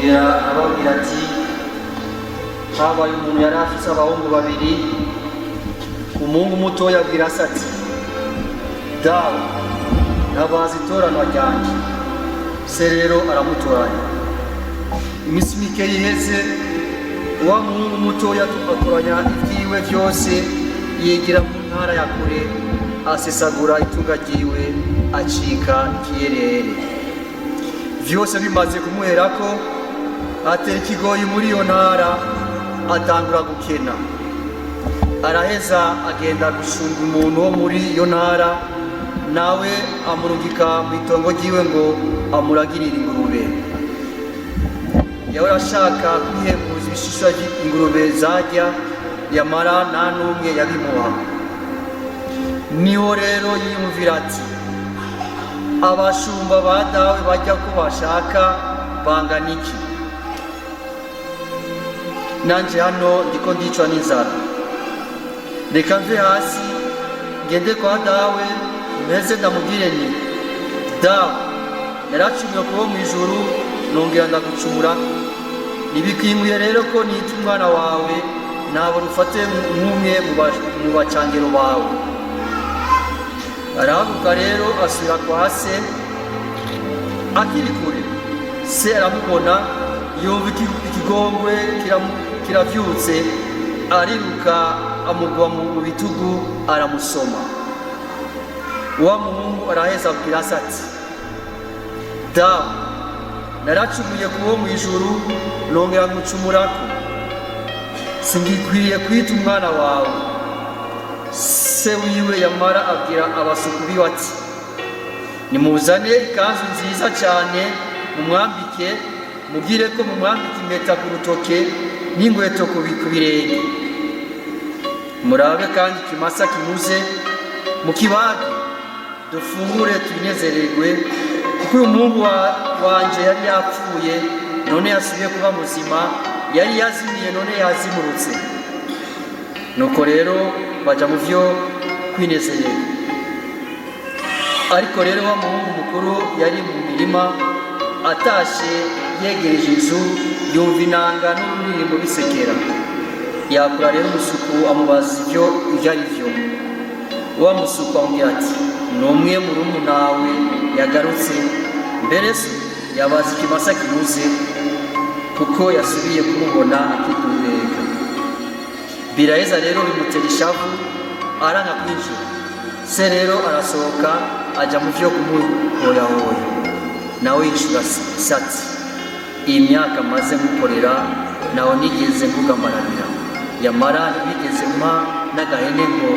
Yongera arababwira ati: "Habaye umuntu yari afise abahungu babiri. Umuhungu mutoya abwira se ati: 'Dawe, ntabaza itoranwa ryanje.' Se rero aramutoranya. Iminsi mike iheze, wa muhungu mutoya akoranya ibyiwe byose, yigira mu ntara ya kure, asesagura itunga ryiwe, acika ikiyerere. Vyose bimaze kumuherako, atera ikigoyi muri iyo ntara, atangura gukena. Araheza agenda gushunga umuntu wo muri iyo ntara, nawe amurungika mu itongo ryiwe ngo amuragirire ingurube. Yahora ashaka kwihembuza ibishishwa ingurube zarya, yamara nta n'umwe yabimuha. Niho rero yiyumvira ati: 'Abashumba ba dawe bajya ko bashaka bangana iki, nanje hano ndiko ndicwa n'inzara! Reka mve hasi ngende kwa dawe, mpeze ndamubwire nti: Dawe, naracumuye kuba mu ijuru, nongera ndagucumura. Ntibikwiye rero ko nita umwana wawe, ntabwo ufate nk'umwe mu bacangero bawe.' Arahaguruka rero asubira kwa se. Akiri kure, se aramubona, yumva ikigongwe kiravyutse, ariruka, amugwa mu bitugu, aramusoma. Wa muhungu araheza abwira se ati: 'Dawe, naracumuye kubo mu ijuru, nongera ngucumurako. Singikwiye kwita umwana wawe.' Se wiwe yamara abwira abasuku biwe ati: 'Nimuzane ikanzu nziza cyane, mumwambike, mubwire ko mumwambike impeta ku rutoke n'inkweto ku birenge. Murabe kandi ikimasa kinuze, mukibage, dufungure twinezererwe, kuko uyu muhungu wanje yari yapfuye, none yasubiye kuba muzima, yari yazimiye, none yazimurutse.' Nuko rero baja mu vyo kwinezererwa. Ariko rero wa muhungu mukuru yari mu mirima. Atashe yegereje inzu, yumva inanga n'ururirimbo bisekera. Yakura rero umusuku, amubaza ibyo ari byo. Wa musuku amubwira ati: 'Ni umwe murumunawe yagarutse, mbere so yabaze ikimasa kinuze kuko yasubiye kumubona akidubega.' Biraheza rero bimutera ishavu, aranga kwinjira. Se rero arasohoka, ajya mu byo kumuhoyahoya. Nawe yishura se ati: 'Iyi myaka maze ngukorera, nawe nigeze ngugambaranira, yamara ntibigeze mpa n'agahene ngo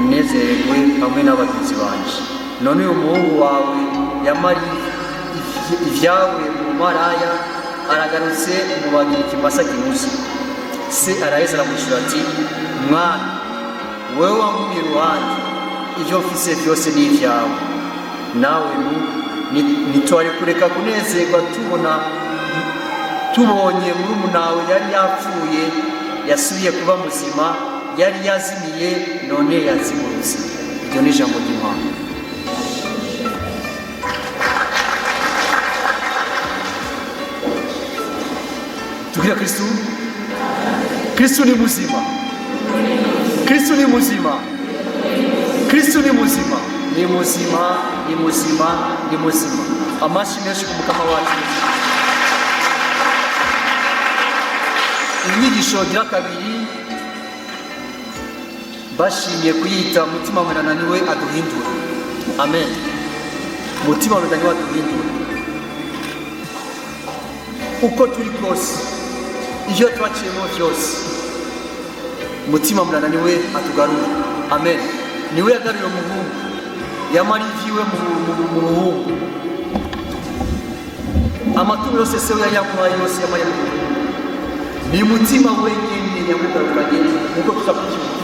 nezererwe hamwe n'abagenzi banje. None uyu muhungu wawe yamara ibyawe mu maraya aragarutse, umubagira ikimasa kinuze.' Se araheza aramwishyura ati: 'Mwana, wewe wangumiye iruhande, ibyo mfise byose ni ibyawe. Nawe ntitwari kureka kunezerwa tubona tubonye murumunawe yari yapfuye yasubiye kuba muzima, yari yazimiye, none yazimurutse.' Iryo ni ijambo ry'Imana. Tubwira Kristu. Kristu ni muzima, Kristu ni muzima, Kristu ni muzima, ni muzima, ni muzima, ni muzima! Amashyi menshi ku Mukama wacu. Inyigisho gira kabiri bashimiye kuyita "Mutima Mweranda niwe aduhindura". Amen. Mutima Mweranda niwe aduhindura. Uko turi kose, ibyo twaciyemo byose, Mutima Mweranda niwe atugarura. Amen. Niwe yagaruye umuhungu yamara ivyiwe mu buhungu. Amatungo yose se yari yamuhaye yose yamara mu buhungu. Ni Mutima wenyine yamugarukanye, nkuko tuza kubyumva.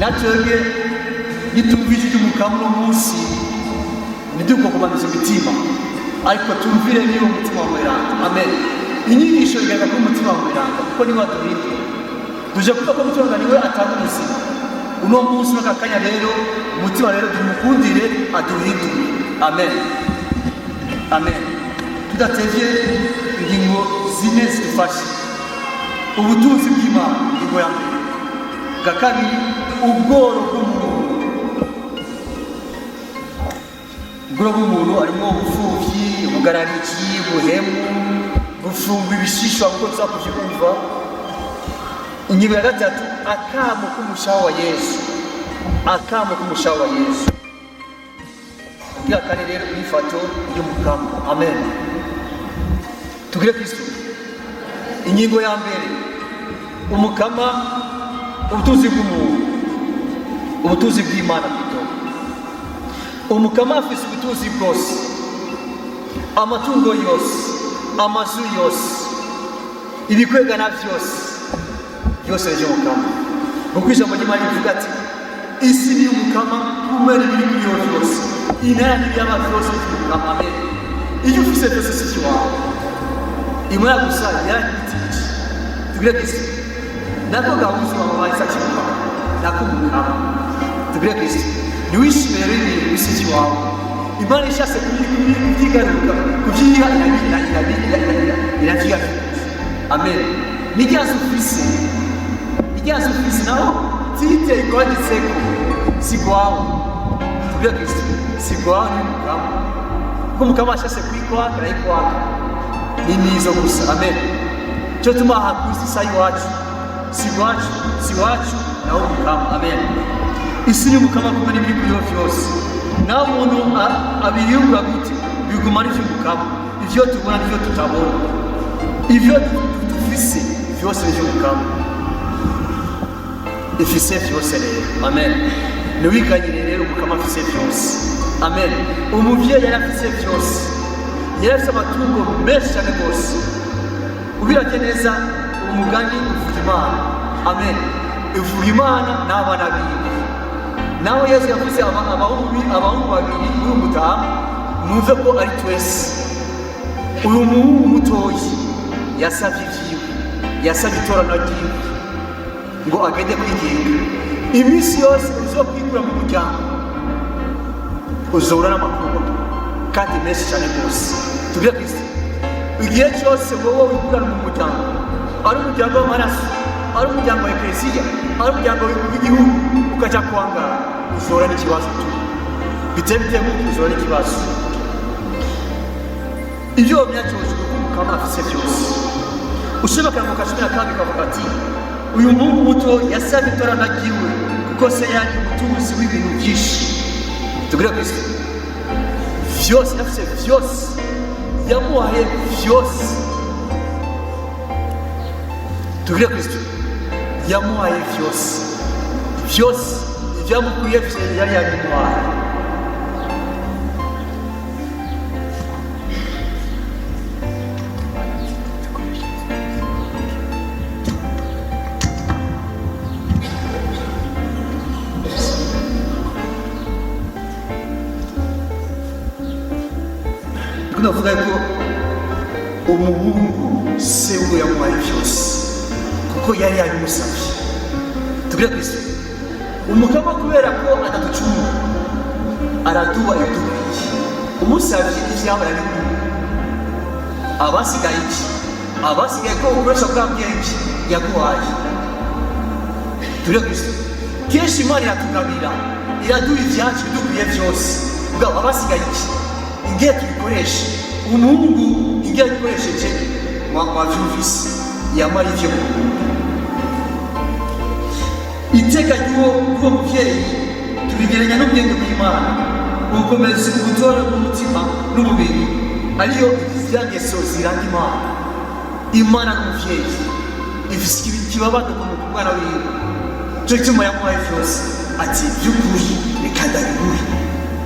Natwebwe nitumva ijwi ry'Umukama uno munsi, ntidukokomanize imitima, ariko tumvire niba Umutima wa Mweranda. Amen. Inyigisho igaragara ko Umutima wa Mweranda, kuko niwe aduhindura. Tuje kuvuga ko Umutima wa niwe atanga ubuzima uno munsi n'aka kanya. Rero Umutima rero tumukundire aduhindure. Amen, amen. Tudatevye, ingingo zine zidufashe: ubutunzi bw'Imana, ingingo ya mbere. Bwa kabiri, ubworo bw'umuntu. Ubworo bw'umuntu harimo ubupfuvyi, ubugarariji, ubuhemu, gufungwa ibishishwa, kuko tuza kuvyumva. Ingingo ya gatatu, akamo k'umushaha wa Yesu, akamo k'umushaha wa Yesu. Kugira kane rero, inyifato y'Umukama. Amen. Tugire Kristo. Ingingo ya mbere, Umukama, ubutunzi bw'umuntu, ubutunzi bw'Imana bwito. Umukama afise ubutunzi bwose, amatungo yose, amazu yose, ibikwegana byose, byose ni iby'Umukama, kuko ijambo ry'Imana rivuga ati: "Isi ni iy'Umukama kumwe n'ibiri kuri yo byose, intara n'ibiyaba byose ni iby'Umukama." Amen. Iyo ufise byose si ikiwawe, Imana gusa yarabitije. Tugire Kristo. Nako gahuzu wabaye sakimukama, nako Umukama. Tugire Kristo. Ntiwishimire rero ibintu bisa ikiwawe. Imana ishatse kubyigaruka, kubyiha, iravyiga. Amen. N'iryazo ufise, iryazo ufise naho titre ikwanditseko si gwawe. Tugire Kristo. Si gwawe, ni Umukama, kuko Umukama ashatse kuyikwaka arayikwaka, ni nizo gusa. Amen. Cyo tuma aha ku isi sa iwacu, si iwacu, si iwacu, naho Umukama. Amen. Isi ni Umukama kumwe n'ibiri kuri yo vyose. Naho umuntu abiyungura gute, biguma ari ivy'Umukama. Ivyo tubona n'ivyo tutabona, ivyo dufise vyose ni ivy'Umukama. Ifise vyose rero. Amen. Ntiwiganyire rero, Umukama afise vyose. Amen. Umuvyeyi yari afise vyose, yari afise amatungo menshi cyane rwose. Ubiravye neza, umugani uvuga Imana. Amen. Uvuga Imana n'abana biwe. Naho Yesu yavuze abahungu babiri muri uyu mutamu, mwumve ko ari twese. Uyu muhungu mutoyi yasavye ivyiwe, yasavye itorano ryiwe ngo agende kwigenga. Iminsi yose uzokwikura mu muryango, uzahura n'amakuba kandi menshi cyane rwose. Tubwire Kristo. Igihe cyose wowe wikurana mu muryango, ari umuryango w'amaraso, ari umuryango wa eklesiya, ari umuryango w'igihugu, ukaja kwangara, uzahura n'ikibazo tu biteye biteye nk'uko uzahura n'ikibazo. Ibyo wamenya cyose ni uko Umukama afise byose. Usoma akarongo ka 12 kavuga ati: "Uyu muhungu muto yasabye itorana ryiwe kuko se yari umutunzi w'ibintu byinshi." Tugire Kristo. Vyose yafise, vyose yamuhaye, vyose. Tugire Kristo. Yamuhaye vyose, vyose ivyamukwiye vyose yari yabimuhaye. Ndiko ndavuga ko umuhungu se we yamuhaye byose kuko yari yabimusabye. Tugire Kristo. Umukama kubera ko ataducunga, araduha ibidukwiye. Umusabye ivyaba arabiguha. Abasigaye iki? Abasigaye ko ukoresha bwa bwenge yaguhaye. Tugire Kristo. Kenshi Imana iratugabira, iraduha ibyacu bidukwiye byose. Bwabo abasigaye iki? Ingiye tubikoreshe. Umuhungu ingiye abikoresheje, mwavyumvise, yamara ivyo. Iteka ry'uwo muvyeyi turigeranya n'ubwenge bw'Imana, ubukomezi, ubutore bw'umutima n'umubiri, ariyo ivyangeso ziranga Imana. Imana n'umuvyeyi ifise ikibabado ku mwana wiwe. Cyo gituma yamuhaye vyose, ati: "By'ukuri reka ndabiguhe,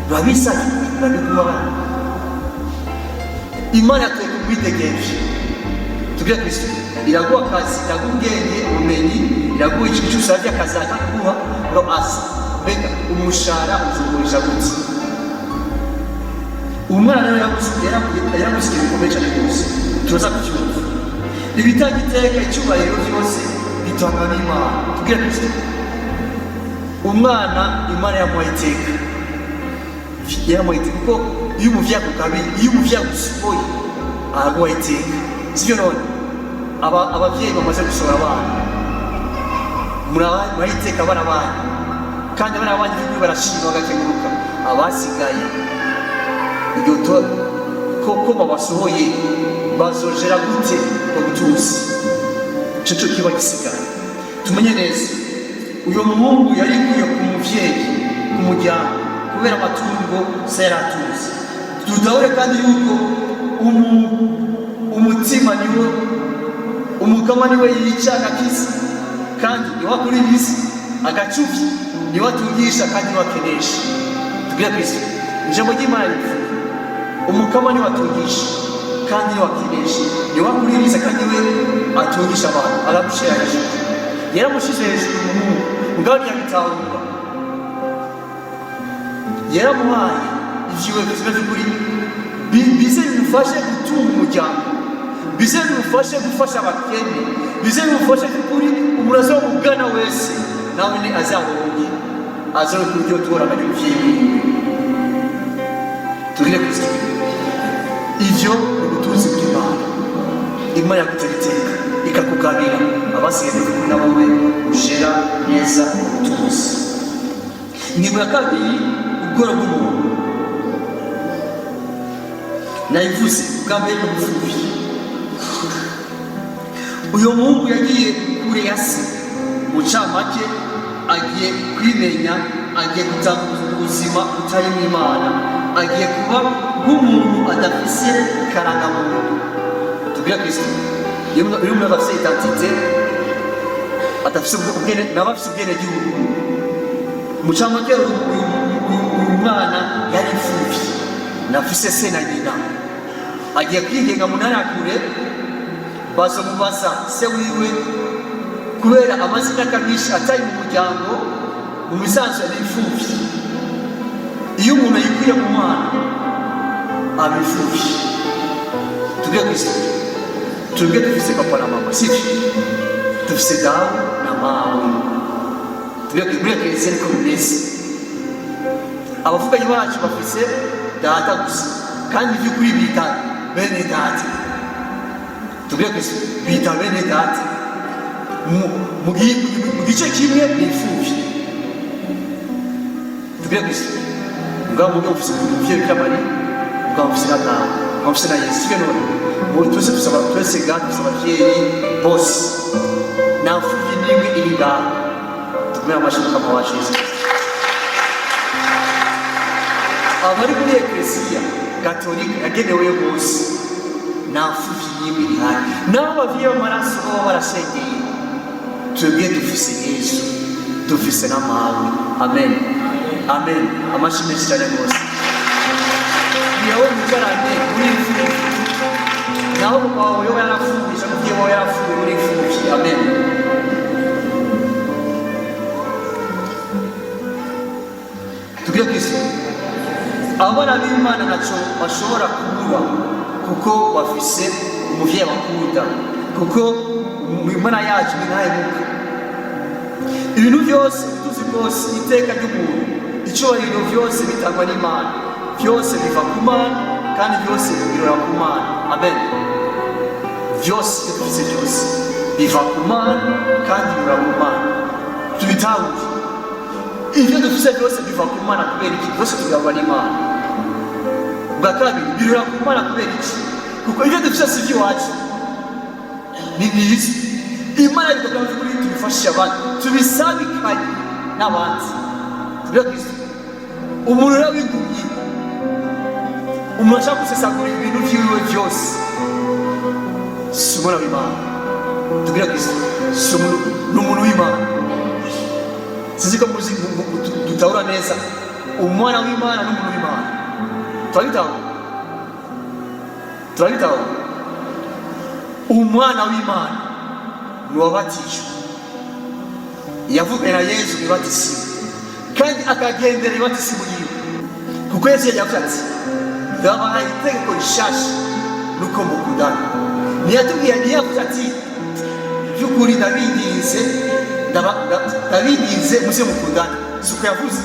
urabisabye, urabiguha." Imana yatwereka ubwidegemvye. Tubwire Kristo. Iraguha akazi, iraguha ubwenge, ubumenyi, iraguha ikintu cyose usabye, akazi akaguha ngo asa. Mbega umushahara uzugurisha gute? Umwana rero yaragusigiye bikomeye cyane rwose, turaza kucyumva. Ibitanga iteka, icyubahiro, byose bitangwa n'Imana. Tubwire Kristo. Umwana Imana yamuhaye iteka, yamuhaye iteka, kuko iyo umuvyeyi akugabiye, iyo umuvyeyi agusohoye Araguha iteka, sibyo? None ababyeyi bamaze gusohora abana, murayiteka abana banyu, kandi abana banyu by'ukuri barashima, bagakenguruka. Abasigaye iryo koko babasohoye bazojera gute ngo butuzi? Ico cyo kiba gisigaye. Tumenye neza, uyu muhungu yari ikwiye ku muvyeyi, ku muryango, kubera amatungo se yari atunze. Dutahure kandi yuko umutima niwo umukama, niwe yica agakiza, kandi niwe akuririza agacuvya, niwe atungisha kandi niwe akenesha. Tubwire Kristo, ijambo ry'Imana rivuga: umukama niwe atungisha kandi niwe akenesha, niwe akuririza kandi niwe atungisha abantu. Aramushyira hejuru, yaramushize hejuru umuhungu, mugabo ntiyabitahura. Yaramuhaye ivyiwe bizima vy'ukuri, bize bimufashe gutunga umuryango, bize bimufashe gufasha abakene, bize bimufashe by'ukuri umuntu azomugana wese nawe ni azaronke, azaronke uburyo torana n'umuvyeyi wiwe. Tugire Kristo. Ivyo ni ubutunzi bw'Imana. Imana yagutera iteka, ikakugabira abasigaye by'ukuri, na wowe ushera neza ubutunzi. Ingingo ya kabiri, ubworo bw'umuntu. Nayivuze ubwa mbere, ni ubupfubyi. Uyu muhungu yagiye kure ya se. Mu camake, agiye kwimenya, agiye gutanga ubuzima butarimo Imana, agiye kuba nk'umuntu adafise karangamuntu. Tubwire Kristo, iyo umuntu adafise identité, adafise ubwene, naba afise ubwenegihugu. Mu camake, uyu mwana yari imfuvyi, nafise se na nyina, agiye kwigenga mu ntara ya kure. Bazomubaza se wiwe, kubera amaze imyaka myinshi atari mu muryango. Mu misanzu yari imfuvyi. Iyo umuntu yikuye mu mwana, aba imfuvyi. Tubwire Kristo, twebwe dufise papa na mama, sivyo? Dufise dawe na mawe. Tubwire, muri eklezia niko bimeze. Abavuganyi bacu bafise data gusa, kandi by'ukuri bita bene data. Tubwire Kristo, bita bene data. Mu gice kimwe ni imfuvyi. Tubwire Kristo, mugabo mugabo mufise umuvyeyi Bikira Mariya, mugabo mufise na dawe, mugabo mufise na Yesu, sivyo? None mu twese dusaba, twese ga dufise abavyeyi bose, nta mfuvyi n'imwe iri ngaha. Tukomere amashyi Mukama wacu Yesu Kristo. Abari muri Eklesiya Gatolika yagenewe bose, nta mfuvyi n'imwe ihari, naho abavyeyi b'amaraso baba barashengeye. Twebwe dufise Yesu, dufise n'amawe. Amen, amen. Amashyi menshi cyane rwose. Niyo mwicarane muri imfuvyi, naho papa wawe yoba yarapfuye cyangwa umuvyeyi wawe yarapfuye, muri imfuvyi. Amen. Tubwire Kristo, abana b'Imana ntacyo bashobora kubura, kuko bafise umuvyeyi bakunda, kuko Imana yacu ni ntahemuka. Ibintu byose, ubutunzi bwose, iteka ry'umuntu, icyubahiro, byose bitangwa n'Imana, byose biva ku Mana, kandi byose bigirira ku Mana. Amen. Byose, ibyo dufise byose biva ku Mana kandi birura ku Mana. Tubitahure, ibyo dufise byose biva ku Mana. Kubera iki? Byose tugabwa n'Imana. Bwa kabiri, birura ku Mana. Kubera iki? Kuko ibyo dufise si iby'iwacu, ni byiza Imana bikabwira kuri tubifashishe abandi, tubisabikanye n'abandi. Tubwire Kristo, umuntu rero wigumye, umuntu ashaka gusesagura ibintu vyiwe byose, si umwana w'Imana. Tubwire Kristo, si umuntu, ni umuntu w'Imana. Sinzi ko muzi dutahura neza umwana w'Imana n'umuntu w'Imana. Turabitahura, turabitahura. Umwana w'Imana ni uwabatijwe, yavuganye na Yezu ibatisimu, kandi akagendera ibatisimu yiwe, kuko Yesu yavuze ati: "Ndabahaye itegeko rishasha, nuko mukundana." Ntiyatubwiye, ntiyavuze ati: "By'ukuri ndabinginze, ndabinginze muze mukundane." Si uko yavuze.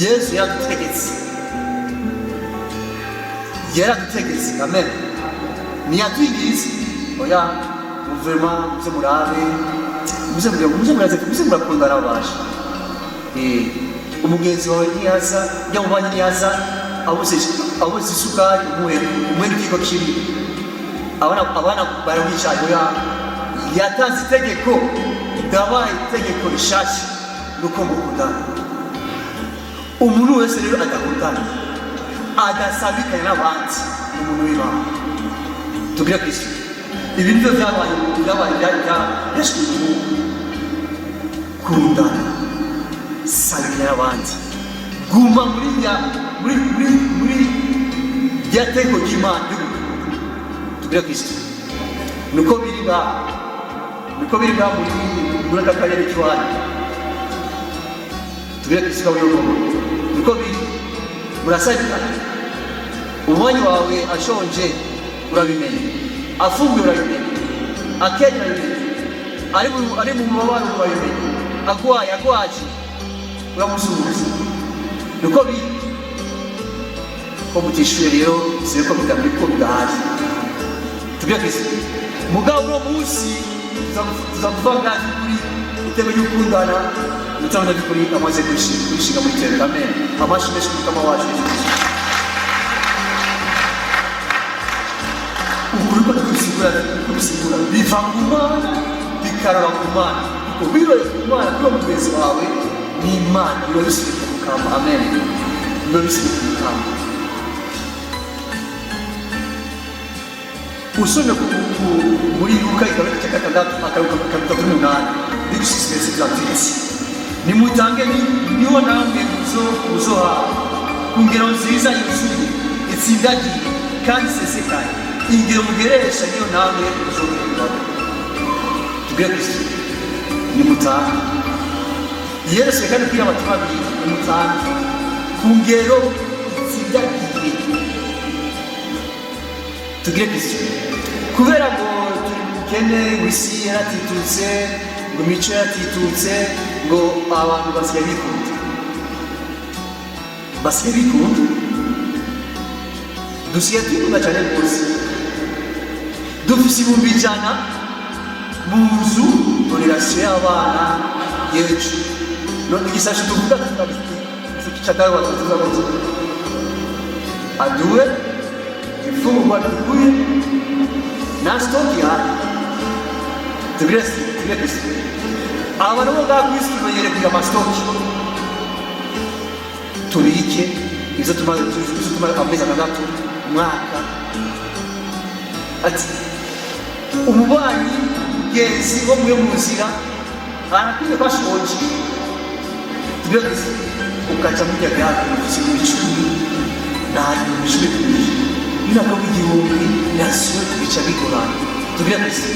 Yesu yaradutegetse. Yaradutegetse, amen. Ntiyatwingiza, oya. Guverinoma, muze murabe, muze murabe, muze muraze, muze murakundana. Babasha umugenzi wawe ntiyaza, nyamubanye ntiyaza abuze isukari, umuhe, umuhe n'ikiko kimwe. Abana barawicaye, oya. Yatanze itegeko: "Ndabaye itegeko rishasha, nuko mukundana." Umuntu wese rero adakundana, adasabikanya n'abandi, ni umuntu w'Imana. Tubwire Kristo. Ibi nibyo byabaye byashyizwe mu kundana, sabikanya n'abandi, guma muri rya muri muri muri rya tegeko ry'Imana ryo gukunda. Tubwire Kristo. Niko biri ngaha, niko biri ngaha muri aka karere k'iwanyu. Tubwire Kristo. Kabuye, niko biri, murasabikanya. Umubanyi wawe ashonje urabimenya, afunguye urabimenya, akenye urabimenya, ari mu mubabaro urabimenya, agwaye, agwaje uramusuhuza. Niko biri. Ko mutishuye rero, siko ko bidahari. Tubwire Kristo. Mugabo uno munsi tuza kuvuga by'ukuri itego ry'ukundana. Mutabona by'ukuri amaze kwishinga muri teka. Amen. Amashi menshi kama wacu Yesu Kristo. Ukuri ko kubisigura biva ku Mana, bikaraba ku Mana, kuko biroye ku Mana kuri uwo mugenzi wawe ni Imana, biba bisubiye ku Mukama. Amen. Biba bisubiye ku Mukama. Usomye muri Luka igabane cya 6, akaruka 38, verset 38: "Nimutange, niho namwe muzohawe, ku ngero nziza yuzuye, itsindagiye kandi isesekaye. Ingero mugeresha niyo namwe muzogererwaho." Tubwire Kristo. Nimutange. Yesu kandi kubwira abatuma babiri: "Nimutange ku ngero itsindagiye." Tugire Kristo. Kubera ngo turi mu bukene, ngo isi yaratitutse, ngo imico yaratitutse, ngo abantu basigaye bikunda, basigaye bikunda, dusigaye twikunda cyane rwose. Dufise 100,000 mu nzu, relation y'abana yecu. None igisashe tuvuga tucatawe tuvuga ngo aduwe ifungurwa bikuye nta stock ihari. Tugire Kristo. Abantu bo ngaha ku isi tumenyere kugira ama stock, tubike izo tumara amezi 6, umwaka. Ati umubanyi, mugenzi wo muyo mu nzira arakwiye ko ashonje. Tugire Kristo. Ukaca murya gare ufise 10,000, nta 10,000 bibiri binako 1,000 nasiyo, bica bigorana. Tugire Kristo.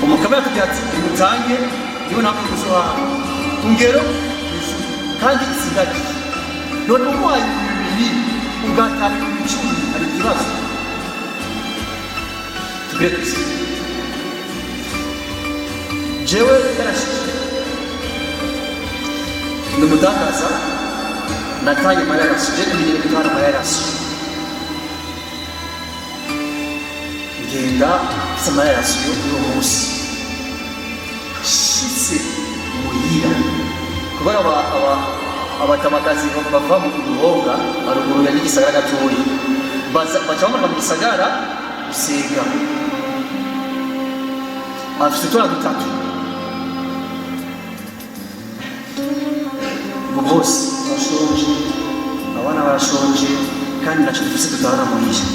Umukama yatubwira ati: "Nimutange, niho namwe muzohaha ku ngero yuzuye kandi itsindagiye." None umuhaye 2,000, ugatanga 10,000, hari ikibazo? Tugire Kristo. Jewe yarashije, ndi umudandaza, natanye amararasi. Je kumenyere gutwara amararasi, ngenda mfise amararasi y'uwo munsi. Shitse muhira, kubera abatamakazi bava mu Ruhonga, haruguru ya n'igisagara gatoyi, baca bamanuka mu gisagara gusenga. Afise utwana dutatu, ngo bose barashonje, abana barashonje, kandi ntacyo dufise dutahana muhira.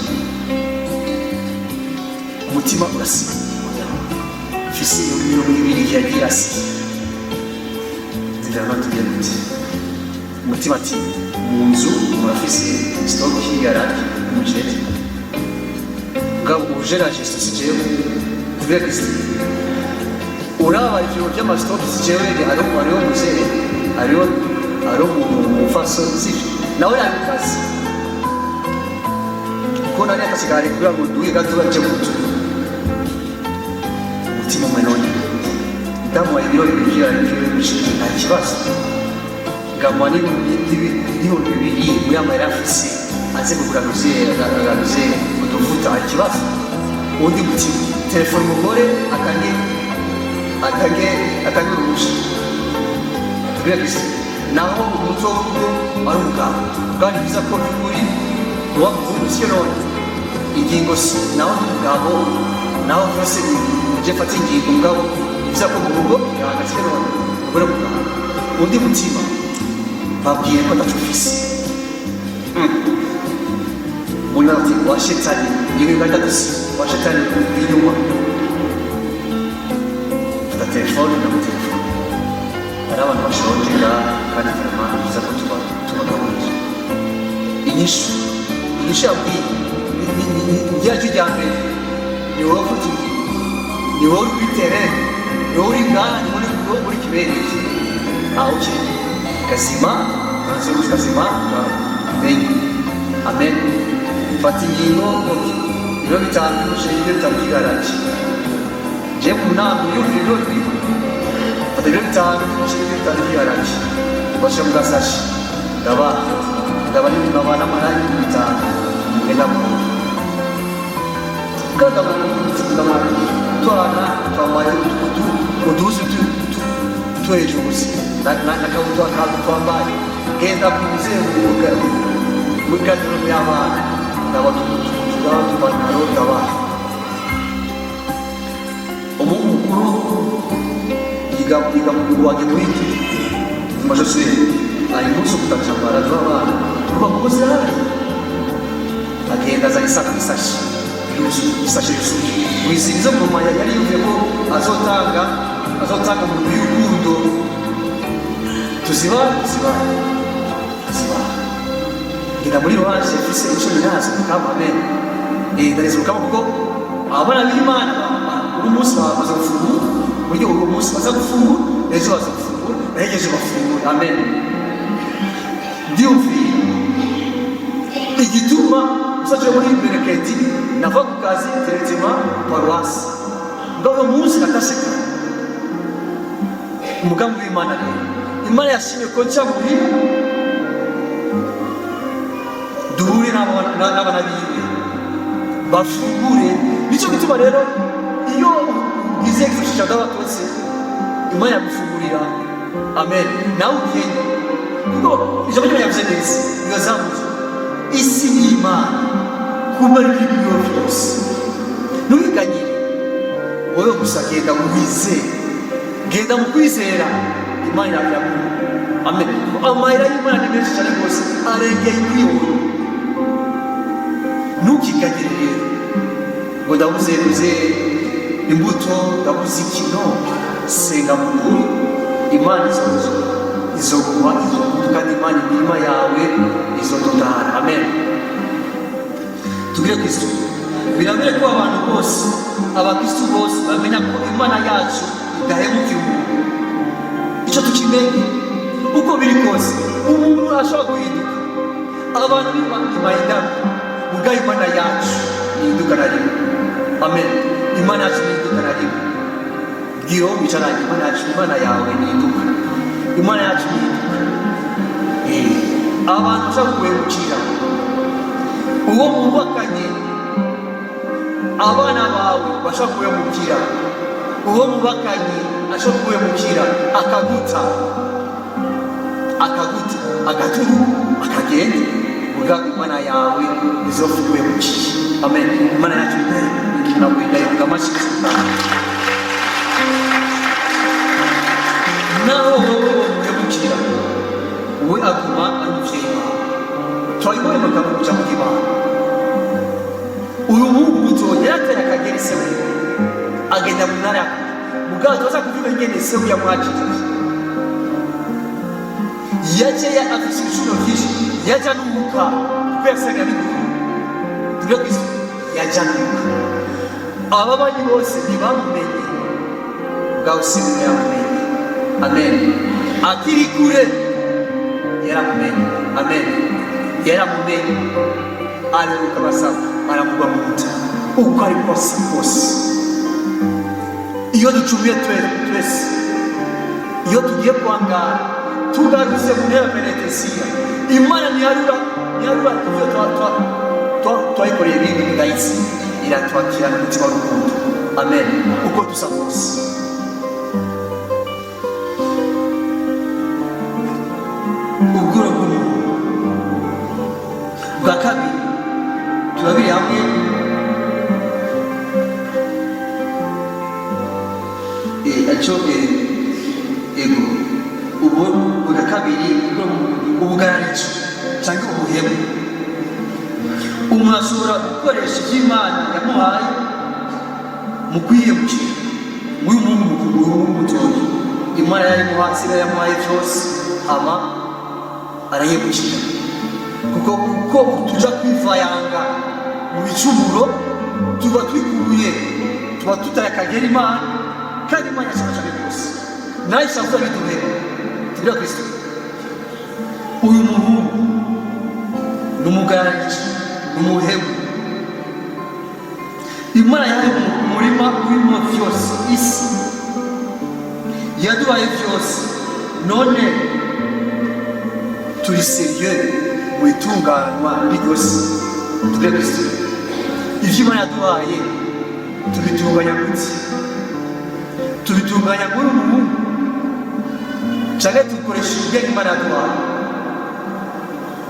Umutima urasiba, mfise 20,000 yagiye asi nzira tugiye gute? Umutima ati: "Mu nzu murafise stock y'ibiharage, umuceri." Ngabo ujera gestion si jewe. Kubera Kristo, uraba ivyo vy'ama stock si jewe. Hariho muzehe, hariho umufaso, sivyo? Nawe ari mu kazi, kuko nari akasigara kugira ngo duhe gato baje kutu. Umutima umwe none ndamuhaye ibiro 2 vy'umuceri, nta kibazo. Ngamuha n'2,000 muri amahera afise. Aze kugura ruze uduvuta ikibazo. Undi mutima, telefone umugore akange akange akange uruhushya. Tubwire Kristo naho umutwe w'urugo ari umugabo, kandi byiza ko by'ukuri uba muhungu siyo none ingingo si naho n'umugabo naho byose uje fata ingingo. Mugabo byiza ko mu rugo hagati none umugore mugabo. Undi mutima, babwiye ko ataco ufise. Umuntu ati wa shetani ingingo gatatu, wa shetani inyuma. Fata telefone, ndamutelefone, hari abantu bashonje ngaha kandi vraiment byiza ko tubagaburira. Inyishu yabwiye ryacu rya mbere ni wowe ufata ingingo, ni wowe uri kuri terrain, ni wowe uri ngaha, ni wowe uri kibereye aho. Okay, kazima kanze kazima menye. Amen. Fata ingingo. Okay, ibiro 5 by'umuceri, ibiro 5 by'ibiharage. Je mu nama yumva ibiro bibiri, fata ibiro 5 by'umuceri, ibiro 5 by'ibiharage, bashyira mu gasashi, ndabaha, ndaba ndaba n'amarangi 5,000, ngenda mu kandi ndabona twana twambaye uduhuzu two hejuru gusa n'akabutura kantu twambaye. Genda kuze muri garde-robe y'abana, ndaba tuba tupantaro, ndabaha. Umuhungu mukuru yiga mu wanjye muri majoseri ari umunsi kutacambara abana tuba mukozi ahari, agenda azana isashi yuzuye, isashe yuzuye wizinze mu maya. Yari yumviye ko azotanga mu y'urukundo. Tuziba tuziba tuziba. Ngenda muri ruhanje mfise ico ninazo mukama. Amen. Ndareza mukama kuko abana b'Imana uno munsi baza gufungura, buryo uwo munsi baza gufungura, ejo baza gufungura, nahegeje bafungura. Amen. Ndiyumviye igituma usacira muri bereketi nava ku kazi directement paruwasi, ngaho uno munsi natashe kare. Umugambi w'Imana rero, Imana yashimye ko nca muhira duhure n'abana biwe bafungure. Nicyo gituma rero iyo ugize exercice d'abatutsi, Imana yagufungurira. Amen. Nawe ugende kuko ijambo ry'Imana yavuze neza, bigazamuye isi n'Imana kumara ibyo byose. Ntuhiganyire wowe gusa, genda mu wizere, genda mu kwizera, Imana iraguha. Amen. Amayira y'Imana ni menshi cyane rwose, arengeye miliyoni. Ntukiganyire rero ngo ndabuze buze imbuto, ndabuze iki. No senga mu nkuru, Imana izoguha izo mbuto, kandi Imana imirima yawe izototahana. Amen. Tugire Kristo. Birabere ko abantu bose, abakristu bose bamenya ko Imana yacu idahemukira umuntu. Icyo tukimenye, uko biri kose umuntu ashobora guhinduka, abantu ntibahindana, ubwo Imana yacu ntihinduka na rimwe. Amen. Imana yacu ntihinduka na rimwe. Bwira uwo mwicaranye, Imana yacu, Imana yawe ntihinduka. Imana yacu ntihinduka. Abantu bashobora kuguhemukira, uwo mwubakanye, abana bawe bashobora kuguhemukira, uwo mubakanye ashobora kuguhemukira, akaguta, akaguta agaturu akagenda. Muga Imana yawe izopfa iguhemukiye. Amen. Imana yacu ndayivuga amashyi. Naho wowe womuhemukira, we aguma ari umuvyeyi wawe. Turabibonye mu kantu kuja mu Imana. Uyu muhungu muto yarateye akagera se wiwe, agenda mu ntara ya kure. Mugabo tubaza kuvuga ingene se we yamwakiriye. Yaje afise ibicuro vyinshi, yaja anuka kuko yasaga n'inguru. Tubwire Kristo, yaja anuka, ababanyi bose ntibamumenye, mugabo se wiwe yamumenye. Amen. Akiri kure yaramumenye. Amen. Yaramumenye, ariruka basaba, aramugwa mu nda. Uko ari kose kose, iyo ducumuye twese, iyo tugiye kwangara, tugarutse mu ntebe ya penetesiya, Imana ntiharura. Niba ibyo twayikoreye ibindi bigayitse, iratwakirana umutima w'urukundo. Amen. Uko dusa kose, ubworo bw'umuntu bwa kabiri turabiri hamwe. Aco ego, ubu bwa kabiri, ubugarariji cyangwa ubuhemu. Umuntu ashobora gukoresha ibyo Imana yamuhaye mu kwiyemukira. Nk'uyu muhungu mukuru, umuhungu mutoya, Imana yarimuhaye, isigaye yamuhaye byose, hama arahemukira, kuko uko tuja kwivayanga mu bicumuro, tuba twikuye, tuba tutaye akagera Imana, kandi Imana yashaka cyane rwose, nayo ishaka biduhera. Tubwira Kristo, uyu muhungu ni umugarariji, ni umuhemu. Imana yahaye umurima urimo byose, isi yaduhaye byose. None turi sérieux mu itunganywa ry'iryo si? Tubwire Kristo, ivyo Imana yaduhaye tubitunganya gute? Tubitunganya muri umuhungu, canke dukoresha ubwenge Imana yaduhaye?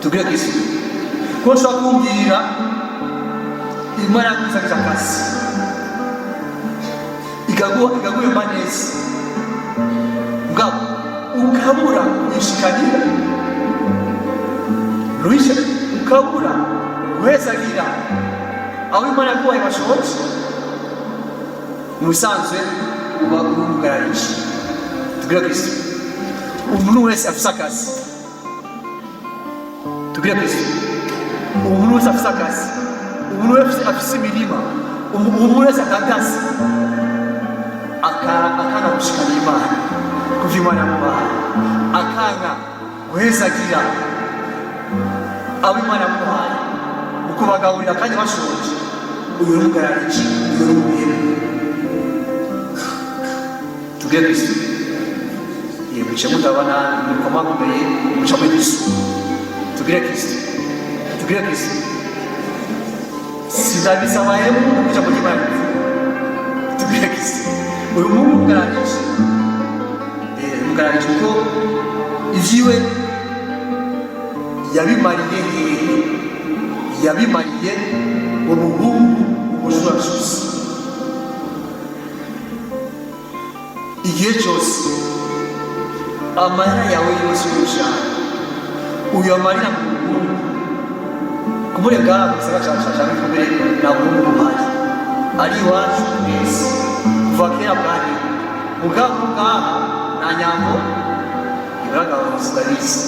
Tubwire Kristo, ko nshobora kumbwira Imana yakuzanije akazi, ikaguhemba neza, mugabo ukabura kuyishikanira ruhisha, ukabura guhezagira aho Imana yaguhaye bashoboje, mu bisanzwe uba uri umugarariji. Tubwire Kristo, umuntu wese afise akazi, tubwire Kristo, umuntu wese afise akazi, umuntu wese afise imirima, umuntu wese atangaza, akanga gushikanira Imana kuva Imana yamubaye, akanga guhezagira abo Imana yamuhaye mu kubagaburira kandi bashonje, uyu ni umugarariji, uyu ni umuhemu. Tubwire Kristo, muce mutabona mukomakomeye, muca muri Kristo. Tubwire Kristo, tubwire Kristo, sindabisabayemo ijambo ry'Imana. Tubwire Kristo, uyu muhungu umugarariji, umugarariji, kuko ivyiwe yabimariye hehe? Yabimariye mu buhungu, ubushurashuzi. Igihe cyose amahera yawe yose y'urushaka uyamarira mu buhungu, kumure ngaha mu gisagara ca Bikomere nta buhungu buhari, ari iwacu mwese kuva kera bwari. Mugabo ngaha nta nyambo ibaragabo, ndabizi,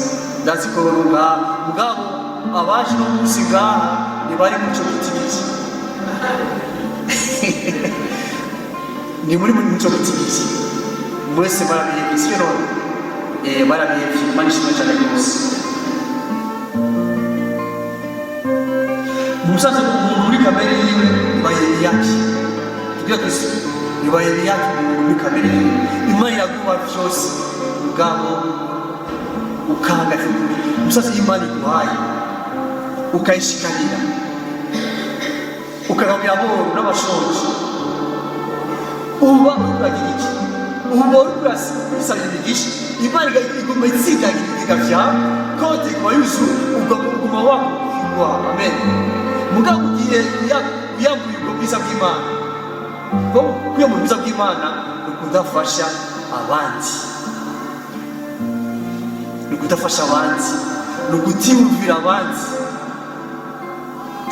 ndazi ko ngaha. Mugabo abaje no munsi ngaha ntibari muri ico giti giti, ni muri ico giti giti. Mwese barabihevye, sivyo? None barabihevye. Imana ishimwe cyane rwose. Mu busanzwe umuntu muri kamere yiwe ibaye iyaki. Tubwire Kristo, ibaye iyaki. Umuntu muri kamere yiwe, Imana iraguha vyose, mugabo ukanga vy'ukuri. Umusazi, Imana iguhaye ukayishikanira, ukagaburira aboro n'abashonje, uba uriko uragira iki? Uba uriko urasabira imigisha. Imana iguma itsindagira ibigega vyawe, konti iguma yuzuye, uguma wakugwa. Amen. Mugabo ugiye uyambuye ubwo bwiza bw'Imana, bwo kwiyambura ubwiza bw'Imana ni ukudafasha abandi, ni ukudafasha abandi, ni ukutiyumvira abandi.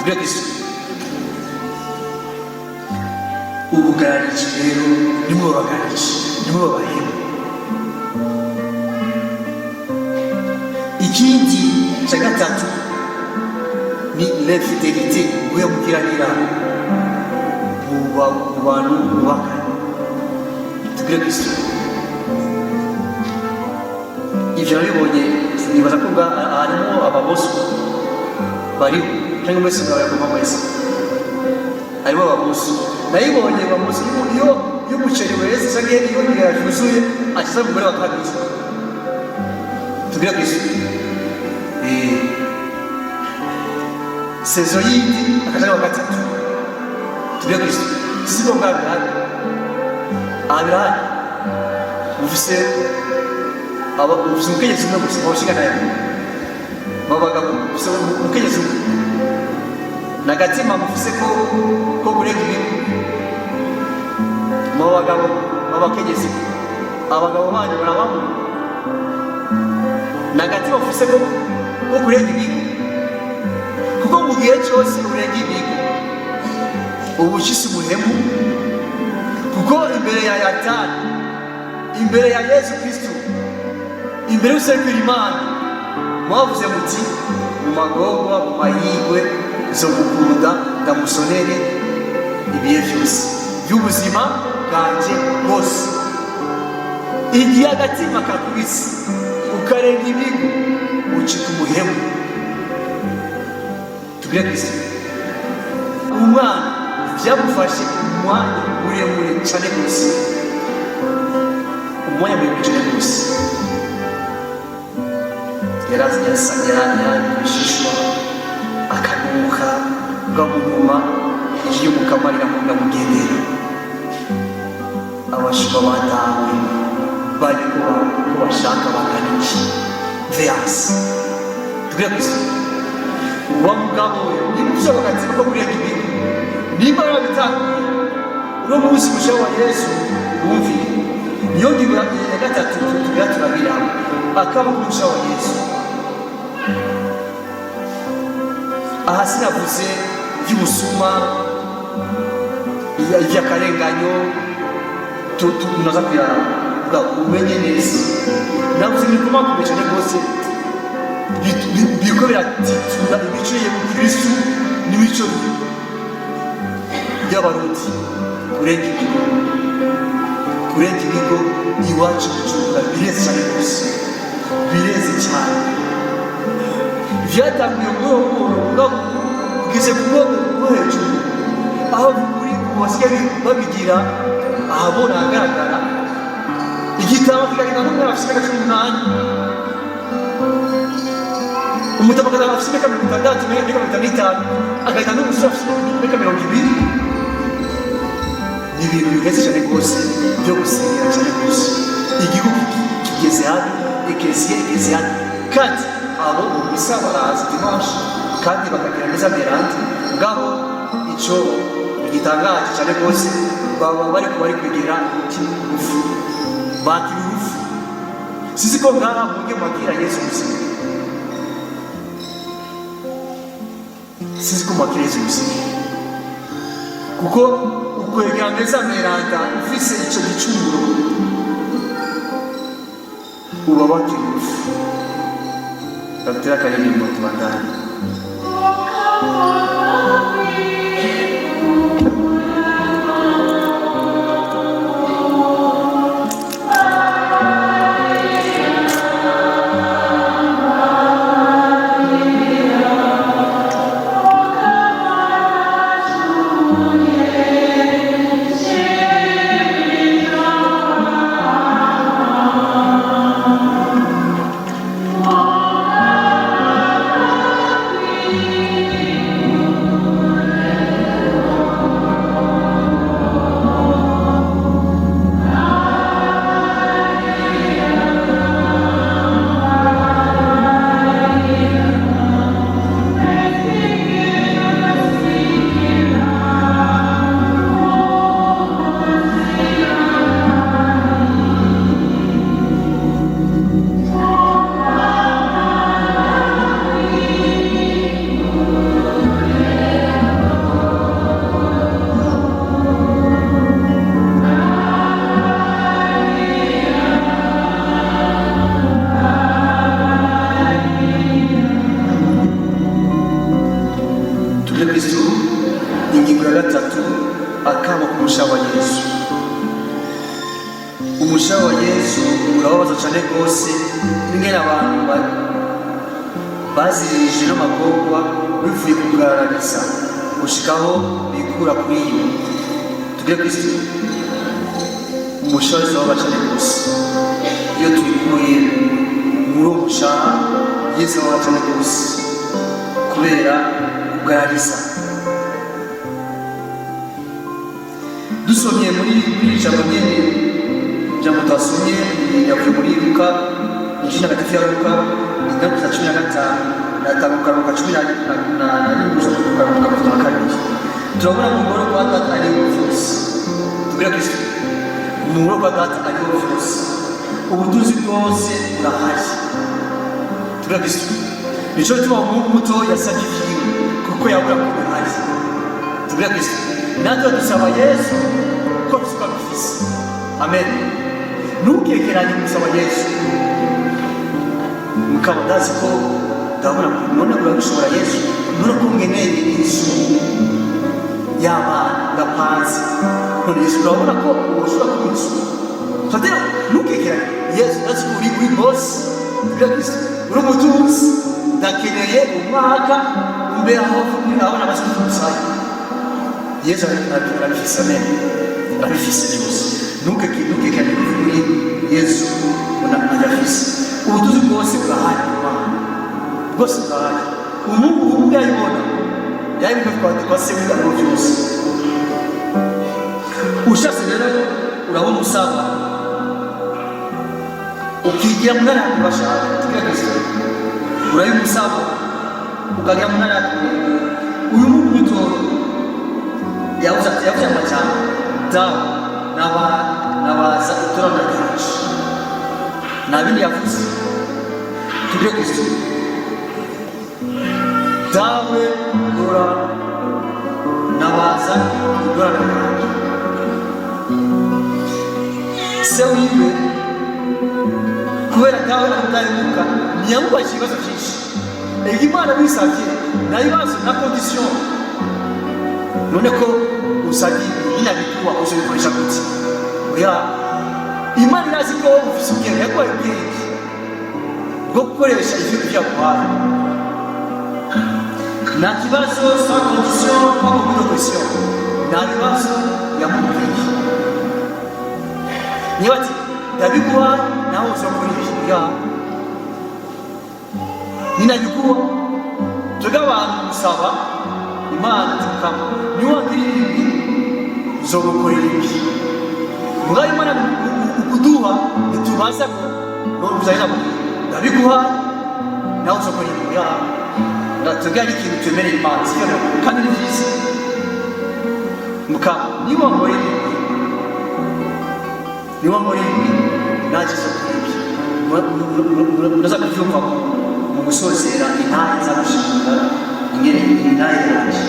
Tubwire Kristo, ubugarariji rero, nimwe babagarariji, nimwe babahemu. Ikindi cya gatatu ni l'infidélité, guhemukiranira mu bantu bubakanye. Tubwire Kristo, ivyo nabibonye. Nibaza ko harimo ababosi bariho, cyangwa mwese mwabayagomba, mwese harimo ababosi. Nayibonye bamuzi, iyo umuceri weze cyangwa iyo ibirayi byuzuye, akiza umugore wa kabiri. Tubwire Kristo. Saison yindi akaja wa gatatu. Tubwire Kristo, siko bwa birahari? Aha birahari. Ufise aba, ufise umukenyezi umwe gusa, abashinga nayo babagabo, ufise umukenyezi umwe nagatima mufise ko kurenga ibigo mu bagabo b'abakenyezi, abagabo banyu barabamo nagatima mufise ko kurenga ibigo, kuko mu gihe cyose urenga ibigo uba ushise umuhemu, kuko imbere ya yatani, imbere ya Yesu Kristu, imbere y'userukira Imana, mwavuze muti: "Mu magorwa, mu mahigwe, zo gukunda ndamusonere ibihe byose by'ubuzima bwanjye bwose." Igihe agatima kakubise ukarenga ibigo, ucika umuhemu. Tubwire Kristo, umwana byamufashe umwanya muremure cyane rwose, umwanya muremure cyane rwose. Yarabishishwa akanuka bwa munyuma iyo mukamarira mugamugendera. Abashumba batawe bari ko bashaka bangana iki veyanse. Tubwire Kristo, wa mugabo we, niba ufite agatsiko ko kurenga ibigo, nimba warabitanguye uno munsi, musha wa Yesu wumviye. Niyo ngingo ya gatatu tugira turabiraho, akaba k'umusha wa Yesu. Aha sinavuze iby'ubusuma, iby'akarenganyo, tunaza kuyaraba umenye neza. Navuze ibintu bikomakomeye cyane rwose, biriko biratitura imico ya Kristu n'imico y'Abarundi. Kurenga ibigo, kurenga ibigo iwacu Bujumbura bireze cyane rwose, bireze cyane. Vyatanguye buhoro buhoro, mugabo ugeze ku rwego rwo hejuru, aho kuri ubu basigaye babigira ahabona ahagaragara. Igitabo kikagenda n'umwana afise imyaka 18, umutama akazaba afise imyaka 60, imyaka 55, agahita n'umusore afise imyaka 20. Ni ibintu bigeze cyane rwose byo gusengera cyane rwose. Igihugu kigeze habi, ekleziya igeze habi, kandi abo mu misa baraza dimanche kandi bakagira neza merandi. Ngabo ico gitangaje cyane rwose, baba bariko bari kwegera urupfu, bakira urupfu. Sizi ko ngaha muge mwakira Yesu muzima, sizi ko mwakira Yesu muzima, kuko ukwegera meza meranda ufise ico gicumuro uba wakira urupfu. Batera akaririmbo tubandane. Tubwire Kristo, ingingo ya gatatu, akamo k'umusha wa Yesu. Umusha wa Yesu urababaza cyane rwose n'ingene abantu baziririje n'amagorwa bivuye kugaragariza gushikaho bikura kuri iyo. Tubwire Kristo, umusha wa Yesu urababaza cyane rwose. Iyo tubikuye muri uwo mushaha, Yesu ababaza cyane rwose kubera Kugarariza. Dusomye muri iri jambo nyene, ijambo twasomye yavuye muri Luka, igice ntagatifu ya Luka, igitabo cya 15 na 5, karongo ka 11 gusa ku karongo ka 32, turabona mu ngoro kwa Data ariho vyose. Tubwira Kristo, mu ngoro kwa Data ariho vyose, ubutunzi bwose burahari. Tubwira Kristo, nico gituma umuhungu muto yasabye ivyiwe, kuko yabura ko bihari. Tubwira Kristo, natwe dusaba Yesu ko tuba bifise. Amen. Ntukekeranye gusaba Yesu. Mukaba ndazi ko ndabona none urabishobora Yesu, none ko ngeneye inzu y'abana ndapanze, none Yesu urabona ko ushobora kuba inzu. Fatira, ntukekeranye. Yesu, ndazi ko uri boss. Tubwira Kristo, uri umutunzi, ndakeneye umwaka mbeho abana basi kumusaya. Yesu arabifise. Amen, arabifise byose. Ntukekeranye kuri Yesu, ubona arafise ubutunzi bwose, burahari mu Mana, bwose burahari. Umuhungu umwe yayibona, yayibona kwa se wiwe ariho byose. Ushatse rero urabona usaba, ukigira mu ntara yawe bashaka. Tubwira Kristo, urabimusaba ukagira mu ntara yawe. Uyu muhungu muto yavuze ati, yavuze amajambo: "Dawe, nabaza itorana ryanje." Nta bindi yavuze. Tubwire Kristo: "Dawe, dora, nabaza idorana ryanje." Se wiwe, kubera dawe amudahemuka, ntiyamubajije ibibazo byinshi. Ega Imana wisabye nta bibazo na condition. None ko usabye ninabikuba uzobikoresha gute? Oya, Imana irazi ko wowe ufise ubwenge, yaguhaye ubwenge bwo gukoresha ivyo yaguhaye. Nta kibazo, sans condition, pas beaucoup de question, nta bibazo yamubwiye. Niba ati: "Ndabiguha, nawe uzokora ibi." Ya, ninabiguha. Twebwe abantu gusaba Imana tukama: "Niwangirira ibi, nzogukorera ibi." Mugabo Imana ukuduha ntitubaza ko none uzahera ndabiguha, nawe uzokora ibi. Ya, twebwe hari ikintu twemereye Imana, sibyo? Kandi ni byiza. Mukama, niba wankorera ibi, niba nkorera ibi, nanjye nzokora ibi. Muraza kubyumva mu gusozera intahe nza gushinga ingene intahe yanje.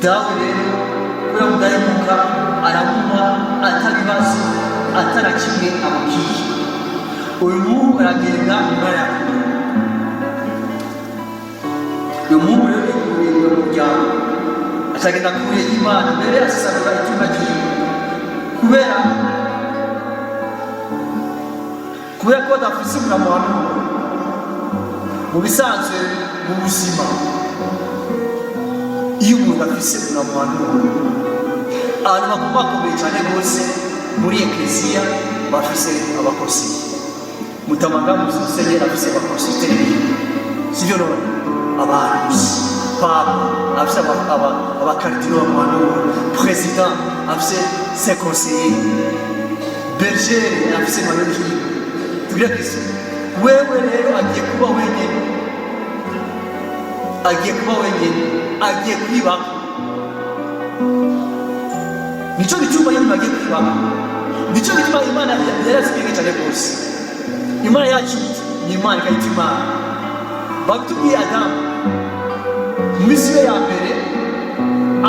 Dawe rero, kubera kudahemuka, aramuha atabibazo, atara kimwe amubwiye. Uyu muhungu aragenda mu ntara ya kure. Uyu muhungu rero yikuriye mu muryango, acagenda kure y'Imana, mbere asesagura icyuma ryiwe, kubera ko badafise umuramuhanura. Mu bisanzwe, mu buzima, iyo umuntu afise umuramuhanura, abantu bakomakomeye cyane rwose muri ekleziya bafise aba conseillers. Mutamanga musenyeri afise aba conseillers biwe, sivyo? None abantu, papa afise abakardinaux bamuhanura, président afise ses conseillers, bergere afise manuel hiwe. Tubwire Kristo, wewe rero agiye kuba wenyine, agiye kuba wenyine, agiye kwibaka. Nico gituma iyo umuntu agiye kwibaka, nico gituma Imana yarazibwiye cyane rwose. Imana yacu ni Imana ikayita Imana. Batubwiye Adamu mu minsi ye ya mbere,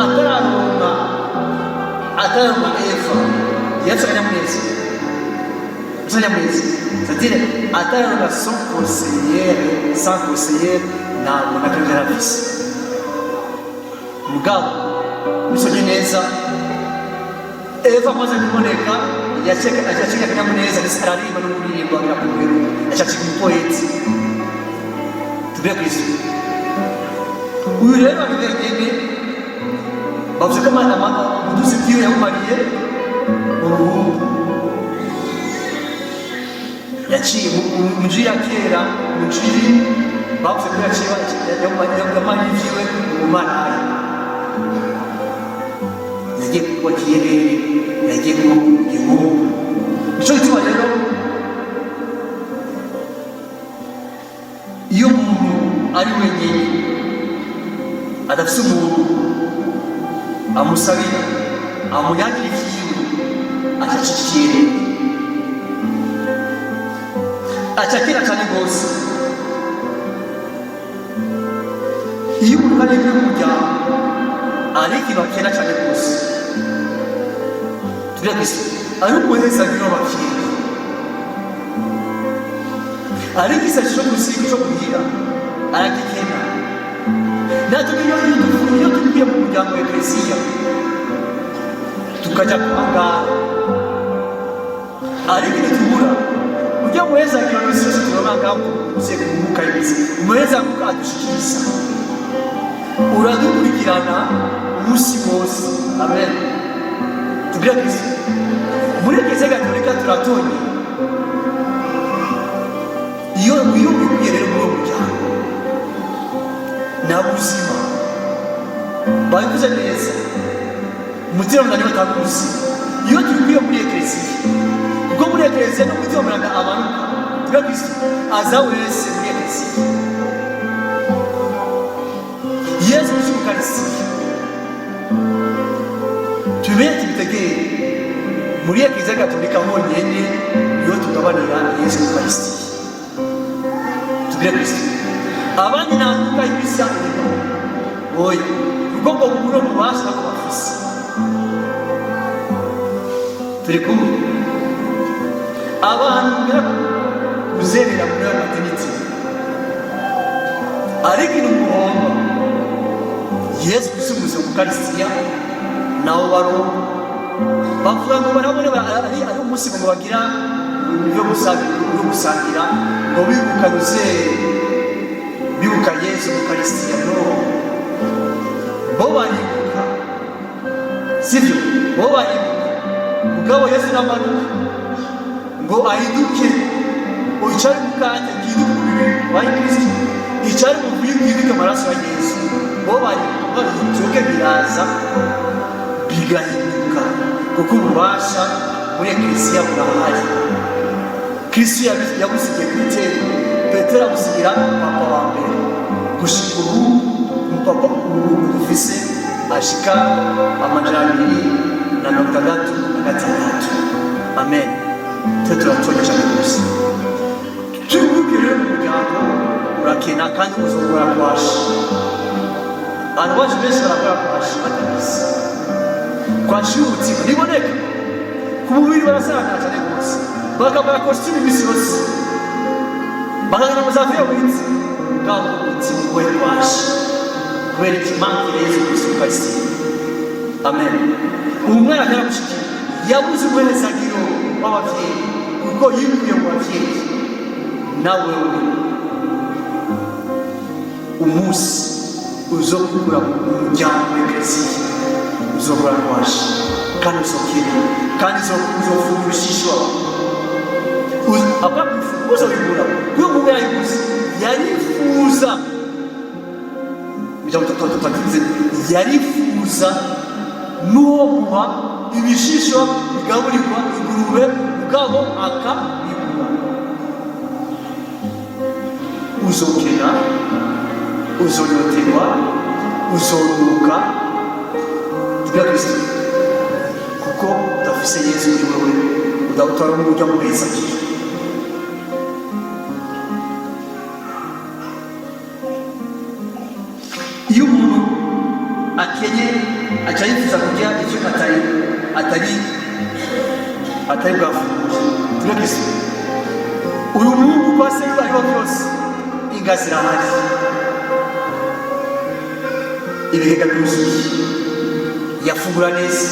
atararonka Eva, yarafise akanyamuneza, afise akanyamuneza, c'est-à-dire atararonka son conseiller. Sans conseiller ntabwo na kamwe yari afise. Mugabo bisomye neza, Eva amaze kuboneka, yaceka akanyamuneza, ndetse araririmba no kuririmba agera ku rugero acacika umu poète. Tubwire Kristo, uyu rero ari wenyine. Bavuze ko ubutunzi bwiwe yabumariye mu buhungu. Yaciye mu nzu ya kera, mu nzu. Bavuze ko yaciye yamanye ivyiwe mu maraya, yagiye kuba kiyerere, yagiye kuba igihungu. Nico gituma rero iyo umuntu ari wenyine, adafise umuntu amusabira, amuyagira ivyiwe, aca ikiyerere, aca akira cane rwose. Iyo umuntu ari mu muryango, ari ikintu akena cyane rwose, turiya kwisi ari umuhezagiro w'abavyeyi, ari igisashe cyo gusiga cyo kuhira, aragikena. Natwe iyo tugiye mu muryango wa Eklesiya, tukajya kuhangara, ariko ntitubura ujya muhezagiro. Misi yose turabona ngaho uze ku mwuka y'imizi, umuhezagiro adushikiriza, uradukurikirana umunsi wose. Amen. Tubwire Kristo. Muri Kiliziya Gatolika turatonye. Iyo wikuye rero muri uwo muryango, nta buzima. Babivuze neza, umutima muranda niwo utanga ubuzima. Iyo tubikuye muri Ekleziya, kuko muri Ekleziya n'umutima muranda amanuka, tubwire Kristo, aza wese muri Ekleziya. Yesu Kristo Ukarisitiya, tubimenye, tubitegere. Muri Ekleziya Gatolika honyene niho tugabanira Yesu Ukarisitiya. Tubwire Kristo. Abandi nta mwuka y'ibisa irimo, oya, kuko ngo buburo bubasha nako bafise. Turi kumwe? Abantu mbera kuzerera muri ayo madiniti, ariko ni umuhomba Yesu Kristo umuze Ukarisitiya, nawo baronka. Bavuga ngo barabone ari umunsi ngo bagira ibyo gusangira, ngo bibuka ruze, bibuka Yesu Ukarisitiya. No bo baribuka, sibyo? Bo baribuka, mugabo Yesu namanuka ngo ahinduke icari mukate gihinduke umubiri wa Kristo, icari muvuye gihinduke amaraso ya Yesu, bo baribuka, bituke biraza bigahinduka, kuko ububasha muri Eklesiya burahari. Kristo yabusigiye Petero, Petero abusigira papa wa mbere. Gushika ubu umupapa ubu dufise ashika 266. Amen. Twe turatonya cyane rwose. Turibuke rero, mu muryango urakena kandi uzokora kwashi. Abantu bacu benshi barakora kwashi batabizi. Kwashi y'umutima ntiboneka ku mubiri, barasarangana cyane rwose, bakambara kositimu iminsi yose, bakagana mu za V8, mugabo umutima we kwashi kubera ikimankire Yesu Kristo Ukarisitiya. Amen. Ubu mwana yaramushikiye, yabuze umuhezagiro w'abavyeyi kuko yikuye mu bavyeyi. Nawe umunsi uzokura mu muryango w'Eklesiya, uzokura kwashi kandi uzokira kandi uzofungura ibishishwa apana uzobigura, kuko umuntu yayiguze yarifuza 33, yarifuza n'uwo muha ibishishwa bigaburirwa ingurube, mugabo akabigura. Uzokena, uzonyoterwa, uzoruka, tubwira Kristo, kuko udafise Yesu muri wewe, udawutwara n'uburyo amuhezagira. Iyo umuntu akenye, aca yifuza kurya icyo atari bwafungure. Tubwira Kristo. Uyu muhungu kwa se ariho byose, ingazi irahari, ibigega byuzuye, yafungura neza,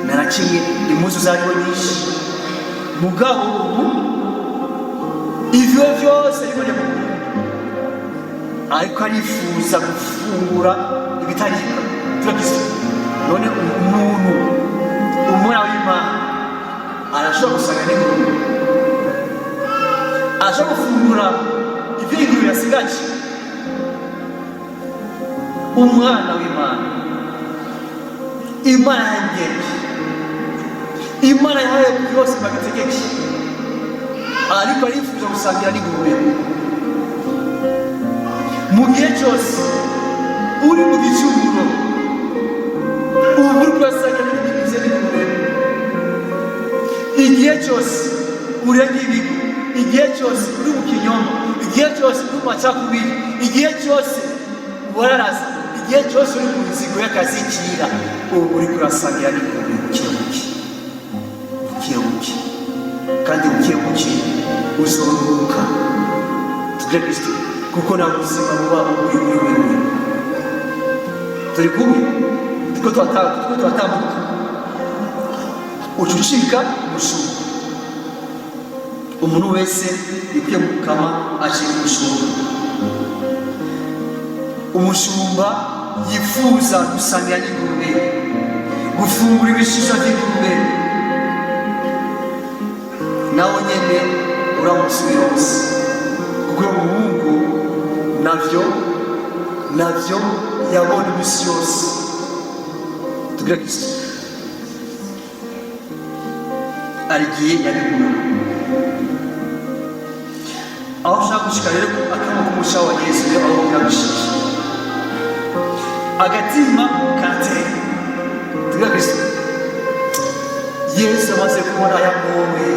nta na kimwe, impuzu zariho nyinshi. Mugabo ubu ivyo vyose bibone mu Burundi, ariko arifuza gufungura ibitaribwa. Turakize. None umuntu, umwana w'Imana, arashobora gusanga n'ingurube, ashobora gufungura ivyo ingurube yasigaje? Dusigaje umwana w'Imana, Imana yangenge, Imana yahaye byose babitegeke, ariko arifuza gusangira n'ingurube. Mu gihe cyose uri mu gicumuro, uba uri kurasangira n'ingurube. Igihe cyose urenga ibigo, igihe cyose uri mu kinyoma, igihe cyose uri mu macakubiri, igihe cyose wararaza, igihe cyose uri mu nzigo y'akazikira, uba uri kurasangira n'ingurube buke buke, buke buke, kandi buke buke uzoruhuka. Tugire Kristo, kuko nta buzima buba buri muri wewe. Turi kumwe, turiko turatambuka, uca ucika umushumba. Umuntu wese ikwiye gukama acika umushumba. Umushumba yifuza gusangira n'ingurube, gufungura ibishishwa by'ingurube, nawe nyene uramusubironse, kuko uyu muhungu navyo yabona imisi yose. Tugire Kristo, arigiye yabibona. Aho ushaka gushika rero, akamo k'umusha wa Yesu rero, aho biragushika, agatima karatera. Tugire Kristo, Yesu amaze kubona yagowe,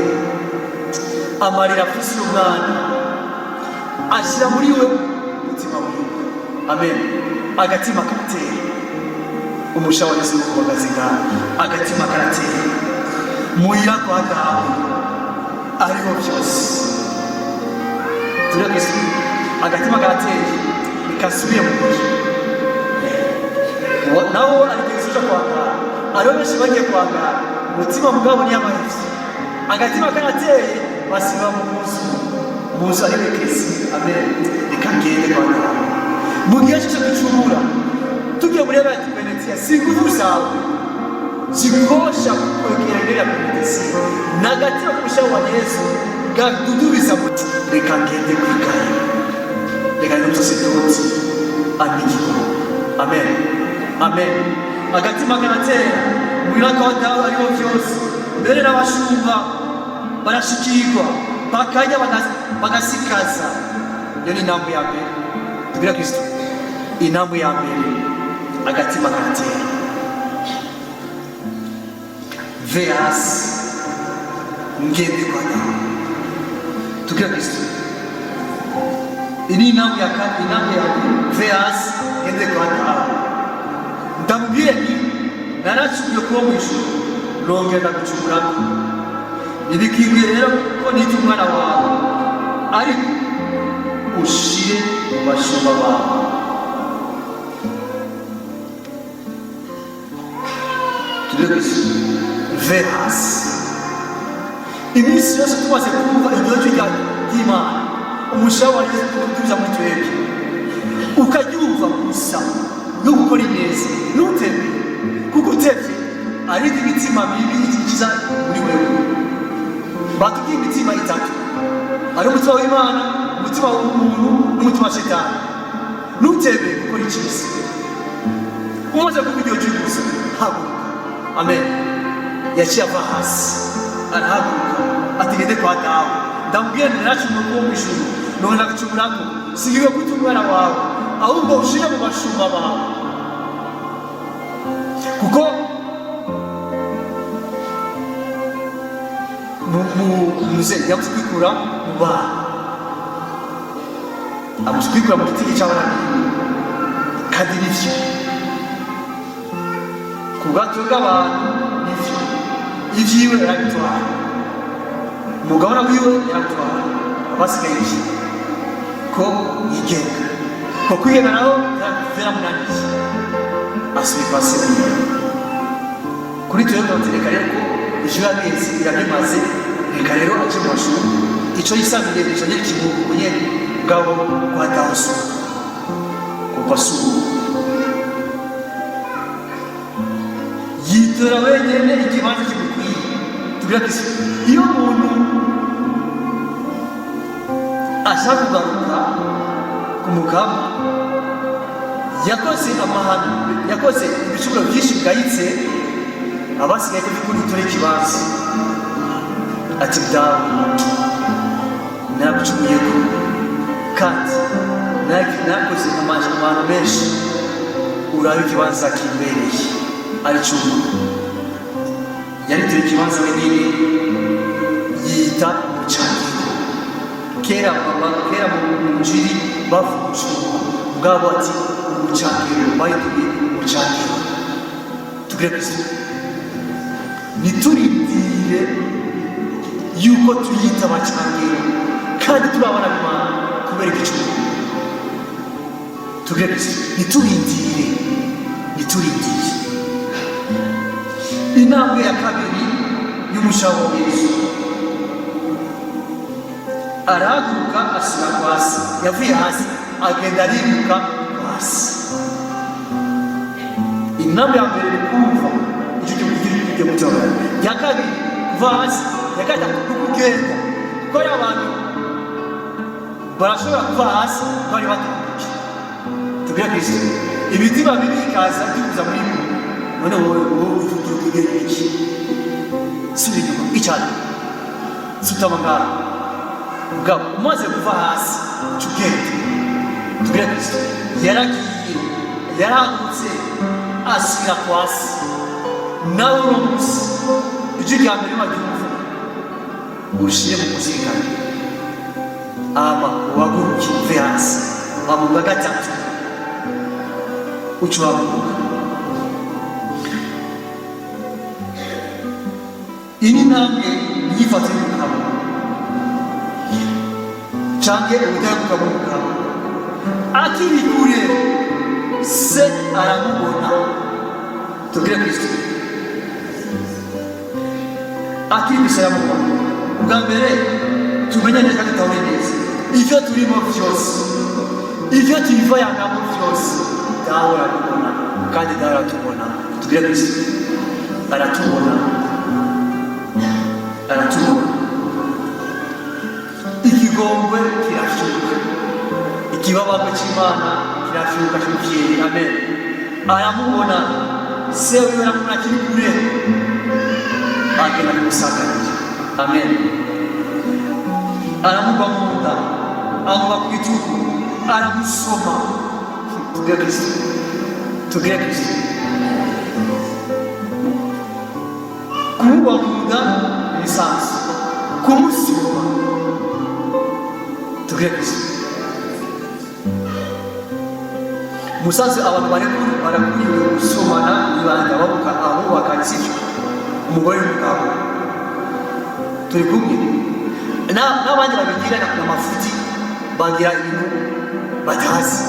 amarira afise umwana, ashyira muri we umutima wiwe. Amen. Agatima karatera. Umusha wa Yesu uhagaze ngaha, agatima karatera. Muhira kwa Dawe ariho byose. Tugire Kristo, agatima karateye, ikasubiye mu mujyi nawo arigeze uja kwangara. Hariho benshi bagiye kwangara, umutima mugabo ntiyabahevye. Agatima karateye, basiba mu nzu, mu nzu ariyo eklesiya. Amen. Reka ngende kwangara. Mu gihe cyose ducumura, tugiye muri ya penitensiya, si inguvu zawe zikosha kwegera imbere ya penitensiya, ni agatima k'umushaho wa Yesu gadudubiza muti: "Reka ngende kwigaya, reka ngende umusasedoti ampigigo." Amen, amen. Agatima karatera. Muhira kwa Dawe ariho byose. Mbere n'abashumba barashikirwa, bakarya, bagasikaza. Iyo ni intambwe ya mbere. Tubwira Kristo, intambwe ya mbere, agatima karatera. Mve hasi ngende kwa Dawe. Tubwira Kristo, iyi ni intambwe ya kane, intambwe ya mbere. Mve hasi ngende kwa Dawe, ndamubwire nti: "Naracumuye kuba mu ijuru, nongera ndagucumurako. Ntibikwiye rero ko nita umwana wawe, ariko ushire mu bashumba bawe." Tubwire Kristo, mve hasi. Iminsi yose tumaze kumva iryo jwi ry'Imana, umushaho wa Yesu tuza muri twebwe, ukaryumva gusa no gukora ineza, ntutebe, kuko utevye ariko imitima mibi ikiza muri wewe. Batubwiye imitima itatu: hari umutima w'Imana, umutima w'umuntu n'umutima wa Shetani. Ntutebe gukora icyiza. Umaze kumva iryo jwi gusa, haguruka. Amen. Yaciye ava hasi, arahaguruka, ati: "Ngende kwa Dawe, ndamubwire nti naracumuye kuba mu ijuru, none ndagucumurako. Sigiwe kwita umwana wawe, ahubwo ushire mu bashumba bawe." Kuko muze yabuze kwikura mu bana, abuze kwikura mu giti cy'abana, kandi nivyo ku bwato bw'abantu, nivyo ivyiwe yarabitwara, umugabane wiwe yarabitwara, abasigaye iki ko yigenga, ko kwigenga naho byaramunaniye, asubiye kwa se wiwe. Kuri twebwe batereka rero ko ijuru amezi irabimaze, reka rero aje mu mashuri, ico yisamiriye nicyo kimugu nyene bwabo kwa Dawe, kuko asuba yitora wenyine ikibanza kimukwiye. Tubwira ko iyo umuntu ashaka kugaruka Ku mukama yakoze amahano, yakoze ibicumuro byinshi bwayitse, abasigaye ko by'ukuri turi ikibanza. Ati: "Dawe, naragucumuyeko kandi nakoze amahano menshi, urabe ikibanza kimbereye." Aricumura, yaritoye ikibanza wenyine, yita umucangiro. Kera mama, kera mu njiri bavuga umucungo ubwabo, ati umucangiro, bayituye umucangiro. Tugire Kristo, ntiturindire yuko tuyita abacangiro kandi turi abana b'Imana kubera igicumuro. Tugire Kristo, ntiturindire, ntiturindire. Intambwe ya kabiri y'umushaho wa Yesu: arahaguruka, asubira kwa se. Yavuye hasi, agenda ariruka hasi. Intambwe ya mbere ni kumva icyo kigiye gutora, ya kabiri kuva hasi, ya gatatu ni ukugenda, kuko hari abantu barashobora kuva hasi bari batambuke. Tubwire Kristo, imitima mibi ikaza itukuza muri mwe. None wowe uvugira ugenda iki? Subira inyuma, icyane, sutama ngaho. Mugabo umaze kuva hasi, uca ugenda. Tubwire Kristo, yaragiye, yarahagurutse, asubira kwa se. Nawe uno munsi, ijwi rya mbere waryumva, urushyire mu kuzirikana, ama uhaguruke, uve hasi. Amuga gatatu, uca uhaguruka. Iyi ni intambwe y'ifata y'umugabo canke ubudahemuka bw'umugabo. Akiri kure, se aramubona. Tubwire Kristo, akiri kure, se aramubona. Ubwa mbere tumenye neza kandi tutahure neza ivyo turimo vyose, ivyo tubivayanamo vyose, Dawe arabibona kandi Dawe aratubona. Tubwire Kristo, aratubona, aratubona. Ikigongwe kirashuka, ikibabagwe cy'Imana kirashuka cy'umuvyeyi. Amen. Aramubona, se wiwe aramubona akiri kure, agenda kumusanganira. Amen. Aramugwa mu nda, amuba ku bitugu, aramusoma. Tubwire Kristo, tubwire Kristo, kumugwa mu nda ni ibisanzwe, kumusoma. Tubwire Kristo, musanze abantu barakuriwe gusomana ibanga babuka abubakanye, sibyo? Umugore n'umugabo, turi kumwe. N'abandi babigira na mafuti, bagira ibintu batazi.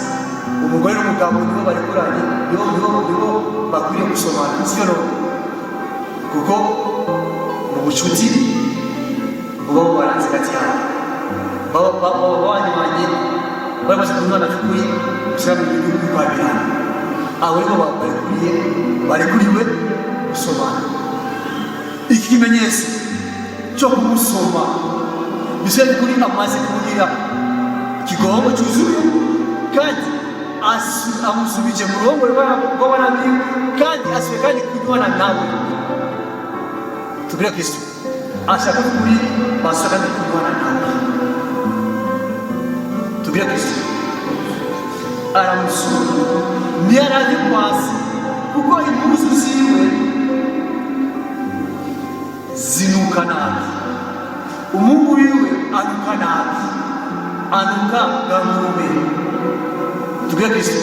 Umugore n'umugabo nibo barekuranye, nibo bakwiriye gusomana, sibyo? None kuko mu bucuti buba bubaranze hagati yabo, baba banywanye, bari bamaze kunywana by'ukuri, gushyira mu bintu by'ukwabirana, abo nibo barekuriwe gusomana. Iki kimenyetso cyo kumusoma bisaba kuri amaze kugira ikigongo cyuzuye, kandi amusubije mu ruhongore rw'abana biwe, kandi asubiye kandi kunywana nawe. Tubwire Kristo, ashaka kuri basaba kandi kunywana nawe. Tubwire Kristo, aramusura, ntiyaraje kwasi kuko impuzu ziwe zinuka nabi, umuhungu wiwe anuka nabi, anuka bwa ngurube. Tubwire Kristo,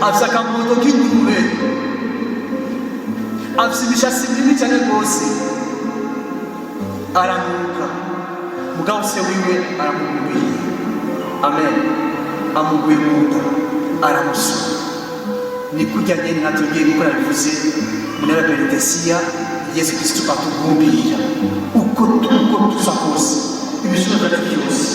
afise akamoto k'ingurube, afise imishatsi minini cyane rwose, aranuka. Mugabo se wiwe aramugwiriye. Amen. Amuguye mu nda, aramusura. Ni kurya nyene natubwiye gukora, bivuze muri la penitesiya, Yesu Kristo atugumbirira uko tusa kose, ibisubizo byacu byose.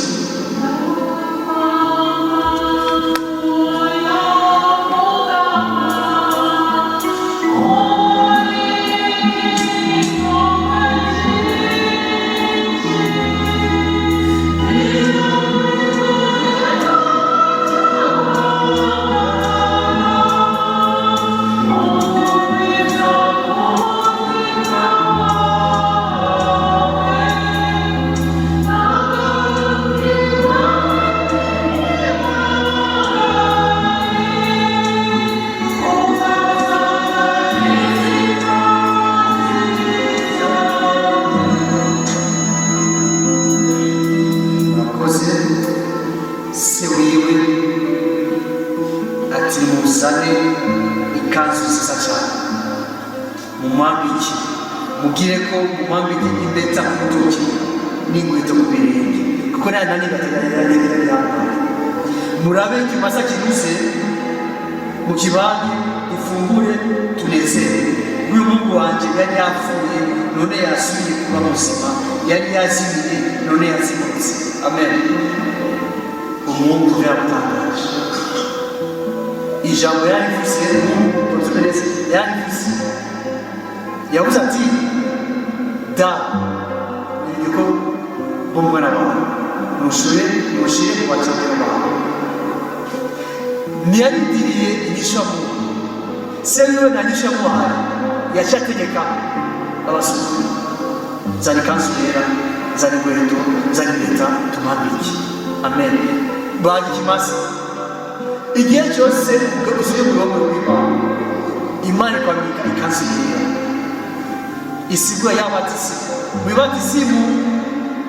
Mumwambike, mubwire ko mumwambike impeta ku rutoki n'inkweto ku birenge, kuko nta nani yari yambaye. Murabe ikimasa kinuze mu kibanza, dufungure tunezere. Uyu muhungu wanjye yari yapfuye, none yasubiye kuba muzima, yari yazimiye, none yazimutse. Amen. Umuhungu byamutangaje, ijambo yarivuze. Umuhungu neza yarivuze, yavuze ati: "Da ko b'umwana wawe mushire, mushire mu bacamiro bawe." Ntiyarindiriye inyishu yamuha se wiwe, nta nyishu yamuhaye. Yaciye ategeka abasuku: "Zana ikanzu yera, zana inkweto, zana impeta, tumwambike." Amen. Baga ikimasa. Igihe cyose usuye mu ruhome rw'Imana, Imana ikwambika ikanzu yera isigura y'abatisimu. Mu batisimu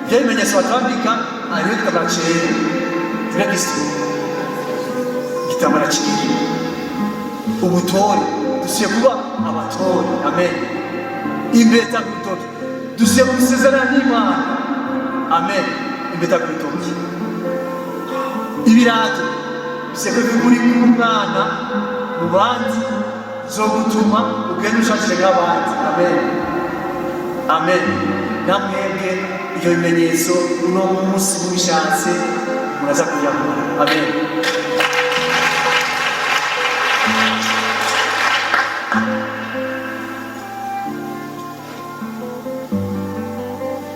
bya bimenyetso batambika hariho igitambara cyera. Turakristo, igitambara cyera, ubutore, dusiye kuba abatore. Amen. Impeta ku rutoki, dusiye gusezerana n'Imana. Amen. Impeta ku rutoki, ibirato bisiye ko uri umwana mu bandi zo gutuma ugenda ushakire nk'abandi. Amen, amen. Namwebwe ibyo bimenyetso uno munsi mubishatse muraza kuyabona. Amen.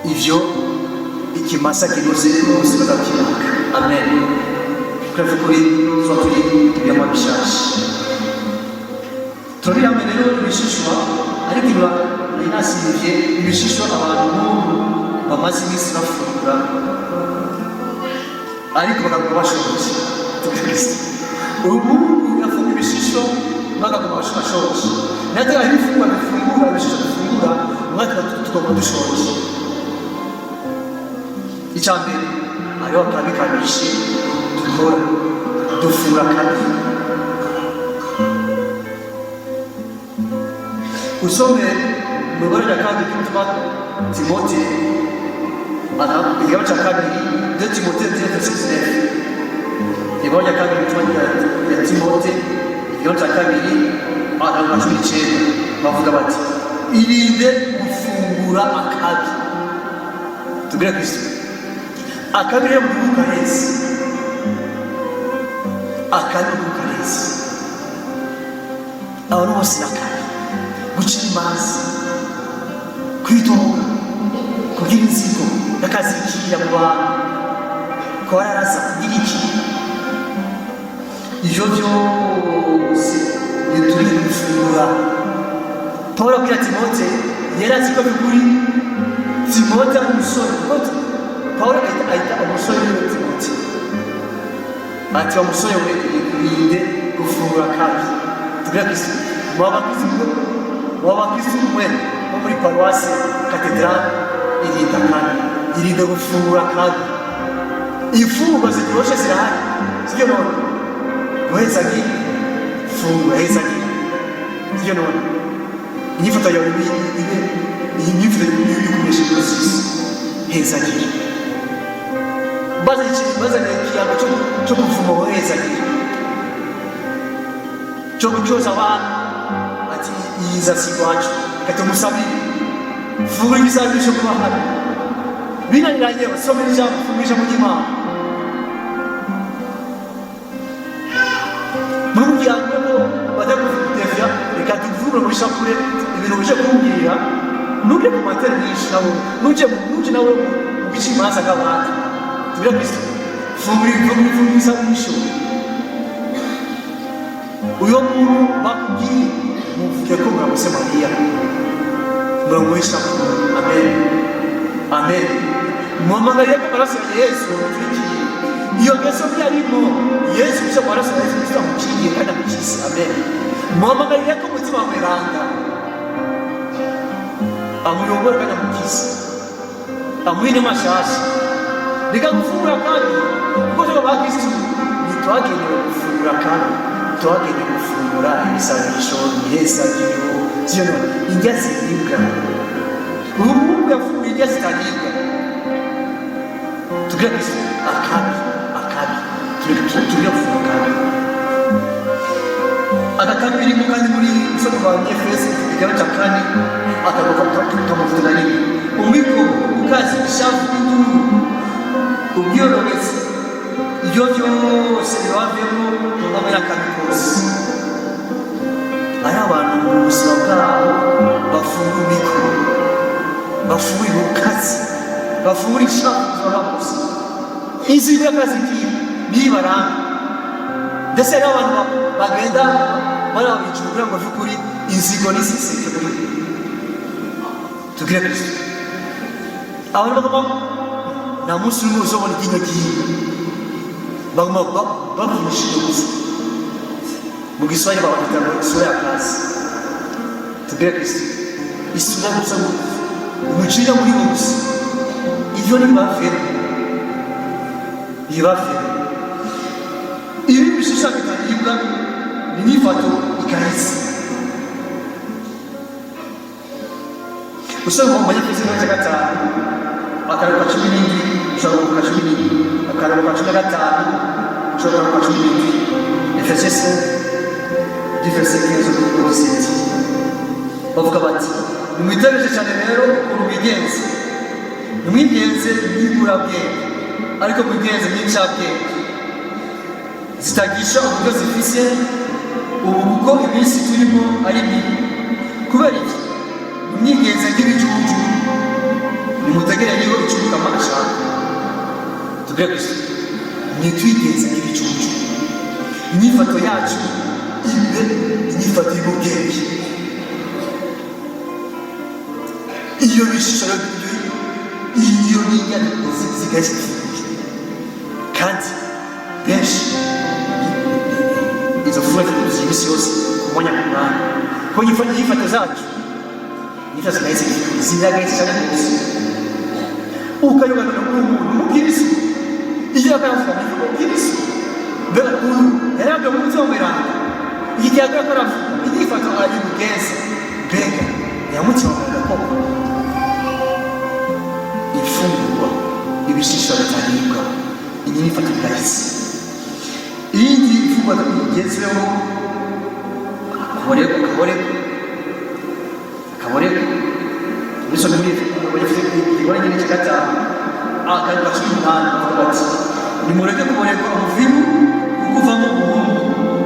Ivyo ikimasa kinoze umunsi bazakibuka. Amen. Kubera kuri tuba turi ibiremwa bishasha, turabihamwe rero ibishishwa. Ariko iba nari ibishishwa abantu b'ubu bamaze iminsi bafungura ariko bakaguma bashonje. Tukristo ubu yafunga ibishishwa, bakaguma bashonje. Natwe hari ibifungwa bifungura, ibishishwa bifungura, natwe tukaguma dushonje. Icya mbere, hariho akabi kabishe dukora, dufura kabi. Usome mu ibara rya kabiri ry'ubutumwa Timote, igaba cya kabiri de Timote 2:19. Ibara rya kabiri ry'ubutumwa ya Timote, igaba cya kabiri, akarongo 19, bavuga bati: "Irinde gufungura akabi." Tubwire Kristo, akabi rero mu gihugu kareze, akabi mu gihugu kareze, abantu bose ni akabi: gucira imanza, kwitonga, kugira inzigo n'akazikira mu bantu, kwararaza, kugira iki. Ivyo byose bituri gufungura. Paul abwira Timote, yari azi ko by'ukuri Timote ari umusore, kuko Paul ahita umusore wiwe Timote ati: "Wa musore we, irinde gufungura kabi." Tubwira Kristo, mu bakristo mwe bo muri paruwasi katedrale, irinda kabi, irinde gufungura kabi. Imfungurwa ziryoshye zirahari, sibyo? None guhezagira, fungura, hezagira, sibyo? None inyifato yawe ibe iyi nyifato y'ukunesha inzozi, hezagira. Bazanye ikiyago cyo kuvuma, hezagira, cyo gucyoza abantu ati: "Iyi nzara si iwacu, reka tumusabire." Fungura ibisabisho kuba hano binaniranye, usomera ijambo, fungura ijambo ry'Imana. Muri muryango ko bajya kudevya, reka tuvure muri shapure ibintu bije kumbwira. Nuje ku materi nyinshi nawe, nuje nawe mu gice imanza nk'abandi. Tubwira Kristo, fungura, fungura, fungura ibisabisho. Uyo muntu bakubwiye, muvuge ko muramutse Mariya, muramuhesha. Amen, amen. Muhamagariye ko amaraso ya Yesu amutwikiye iyo ngeso mbi arimo. Yesu Kristo, amaraso ya Yesu Kristo amukingiye kandi amukize. Amen. Muhamagariye ko umutima mweranda amuyobora kandi amukize, amuhe n'amashasha. Reka gufungura kandi, kuko twe ba Kristo ntitwagenewe gufungura kandi, twagenewe gufungura ibisabisho, imihesagiro. Siyo none indya ziribwa, ubu yafunguye indya zitaribwa. Tugira Kristo akabi, akabi tugira gufunga akabi. Aka kabi birimo kandi muri isomo rwa Efesi igaba cya kane akamuvuga na rimwe: umwiko, ukazi, ishavu, n'induru, ubwiyorobetse, ibyo byose bibavemo hamwe n'akabi kose. Ari abantu mu buzima bwabo bafunga imikoro, bafungura ubukazi, bafungura ishavu mu buzima bwabo gusa. Inzira y'akazi kiwe niyo ibaranga. Ndetse hariho abantu bagenda barabica kugira ngo by'ukuri inzigo n'iziseke muri bo. Tubwire Kristo, abantu baguma nta munsi n'umwe uzobona iryinyo ry'iwe, baguma bavunishije gusa. Mu Giswahili babita ngo isura ya kazi. Tubwire Kristo, isura gusa, umujinya muri bo gusa. Ibyo ntibafere, ntibafere. Ibi bishusha bitaribwa ni inyifato igayitse. Usoma mu Banyefeso igice cya gatanu akarongo ka 17 ushobora kugaruka 17, akarongo ka 15 ushobora kugaruka 17. Efeso 5 du verset 15 au 17, bavuga bati: "Nimwitegereje cyane rero ukuntu mwigenza, ntimwigenze nk'imburabwenge, ariko mwigenze nk'incabwenge zitagisha uburyo zifise ubu, kuko iminsi turimo ari mibi. Kubera iki? Nimwigenze nk'ibijuju, nimutegere niho icyo Umukama ashaka." Tubwire Kristo, ntitwigenze nk'ibijuju, inyifato yacu ibe inyifato y'ubwenge. Iyo bishusho, iyo n'inyana zisigaye zipfuye kandi benshi izo mvura zikuzuye iminsi yose ku mwanya ku mwanya, ko inyifato zacu inyifato zigahise ziragahise cyane rwose. Ukayobana umuntu umukirisu, iyo akaravuga ni umukirisu, mbega uyu yarabwe mu mutima mweranda, iki gihe akaravuga inyifato ari bugenze, mbega yamutima mweranda koko? Imfungurwa, ibishishwa bitaribwa, inyifato igahise. Iyindi mfungurwa igezweho, akaborego, akaborego, akaborego. Muri igihora nyine cya gatanu akarongo ka 18 bavuga bati: "Nimureke kuboregwa umuvinyu kuko uvamo ubuhumbu,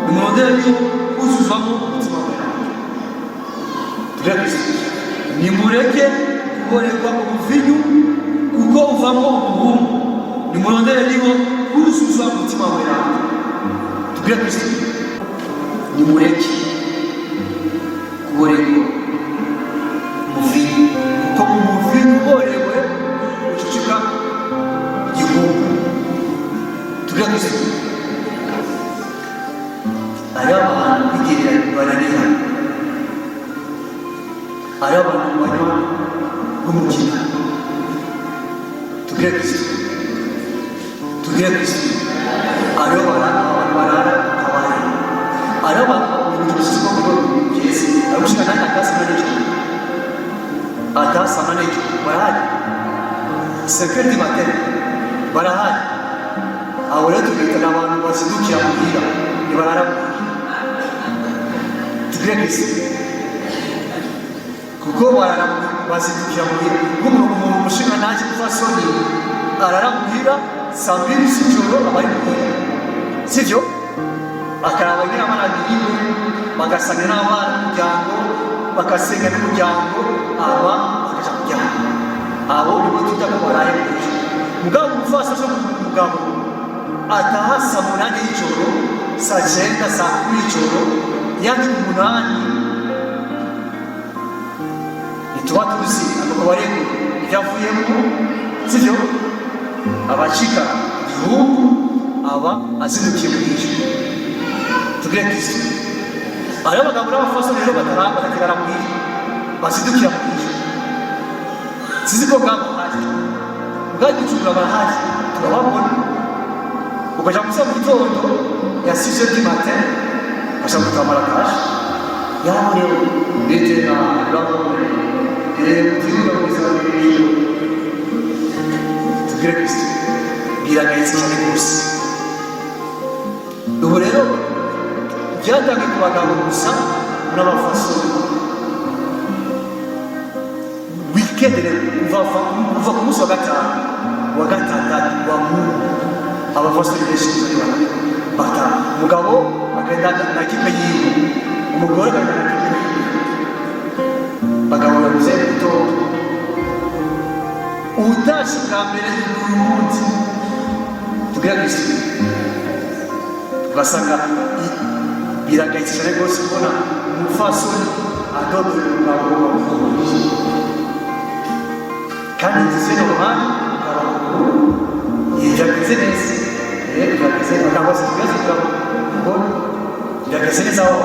nimurondere niyo kuzuzwamo umutima mweranda." Tubwire Kristo, nimureke kuboregwa umuvinyu kuko uvamo ubuhumbu, nimurondere niho kuzuzwa umutima mweranda. Tubwire Kristo, nimureke kuboregwa umuvinyu kuko umuvinyu uborewe ucucika igihumbu. Tubwire Kristo, hariho abantu kwigerera bananira, hariho abantu banywa rw'umugina. Tubwire Kristo, tubwire Kristo, hariho abantu barara mu kabari, hariho abantu ibintu byose ko bigeze ari gushika nanjye atasama nijoro, atasama nijoro barahari, 5 heures du matin barahari. Abo rero tubita ni abantu bazindukira muhira, ntibarara muhira. Tubwire Kristo, kuko barara bazindukira muhira nk'umuntu umuntu umushinga ntacyo mupfasoni arara muhira saa mbiri z'ijoro, aba ari muhira, sivyo? Akaraba nyine abana biriwe, bagasangira n'abana n'umuryango, bagasenga n'umuryango, aba bakaja kuryama. Abo nibo twita ko baraye muhira. Mugabo umupfasoni cyangwa umugabo ataha saa 8 y'ijoro, saa 9, saa 10 y'ijoro, yandi 8, ntituba tuzi ako kabarego ibyo avuyemo, sibyo? Abacika igihugu aba azindukiye muhira. Tubwire Kristo, hariho abagabo n'abafasoni rero batakirara muhira, bazindukira muhira. Sizi ko bwabo hari ubwabo Bujumbura barahari, turababona. Ukaja musa mu gitondo ya 6 heures du matin, ugasanga mutamara kaje. Yaborewe ndetse na reba utibuka. Tubwire Kristo, biragayitse cyane rwose. Ubu rero byatangiye ku bagabo gusa n'abafasoni. Weekend rero, kuva ku munsi wa gatanu, wa gatandatu, wa Mungu, abafasoni benshi bataha. Umugabo agenda na kipe yiwe, umugore akagenda na kipe yiwe, bagahura muze gitondo. Utashe bwa mbere y'umunsi, tubwira Kristo, ugasanga biragayitse cyane rwose kubona umupfasoni adodora umugabo wamuhuje, kandi nzize normal ukaba birageze neza, birageze akabaza ikibazo ukaba ubona birageze neza aho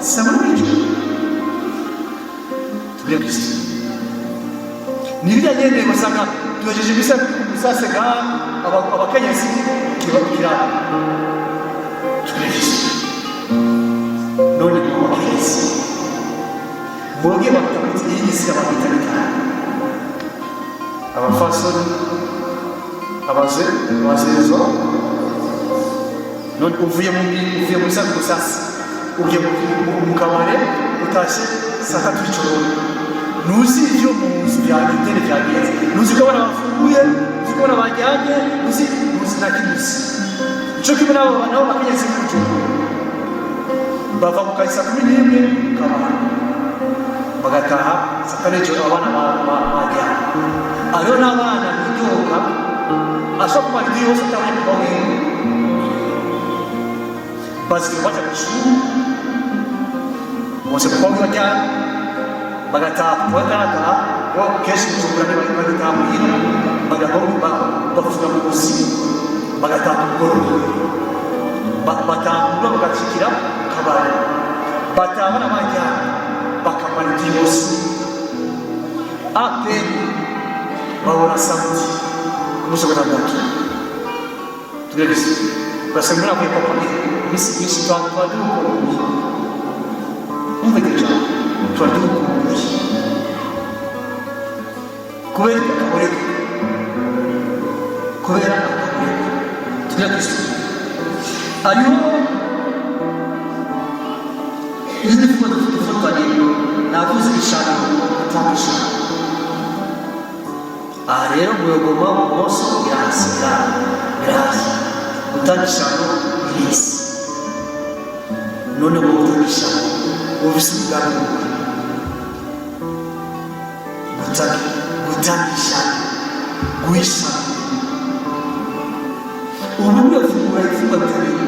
saba n'icyo. Tubwire Kristo, ni biriya nyene usanga tugejeje ibisa bisasega abakenyezi kibabwira. Tubwire Kristo, none mu bakenyezi mwebwe bakita iyi si, abakita bitanu, abafasoni, abaze, abazezo. None uvuye mu bisa musasi, ugiye mu kabare, utashye saa 3 y'ijoro, ntuzi ibyo mu nzu byagenze byagenze, ntuzi ko abana bafunguye, ntuzi ko abana bajyanye, ntuzi nta kintu uzi. Ico kimwe nabo bakenyezi b'Ubujumbura bava mu kazi saa 11 mu kabare, bagataha saa 5 y'ijoro, abana bajyanye. Hariho n'abana bidoga, ashobora kumara igihe yose atabonye papa wiwe, bazira baja kw'ishuri bose, papa wiwe ajyanye, bagataha papa batarataha. Bo kenshi Bujumbura ntibagitaha muhira, bavuga mu buzima, bagataha ku mugoroba, batangura bagashikira mu kabari, bataha abana bajyanye, bakamara igihe yose. Apeni babona samedi, ku munsi wa gatandatu. Tugerageze, ugasanga muri avuye papa iminsi myinshi tuba dukumbuye. Umva iryo jambo, tuba dukumbuye, kubera akaboreko, kubera akaboreko. Tugerageze, hariho izindi mvugo dufatanye. Navuze ishano, gutanga ishano. Aha rero muyogoma bumoso birahasi, birahasi. Gutanga ishano birisi. None wowe utanga ishano, wumvise umugambi wawe gutanga ishano, guha ishano, ubu urafungura ifungwa bitabiriye.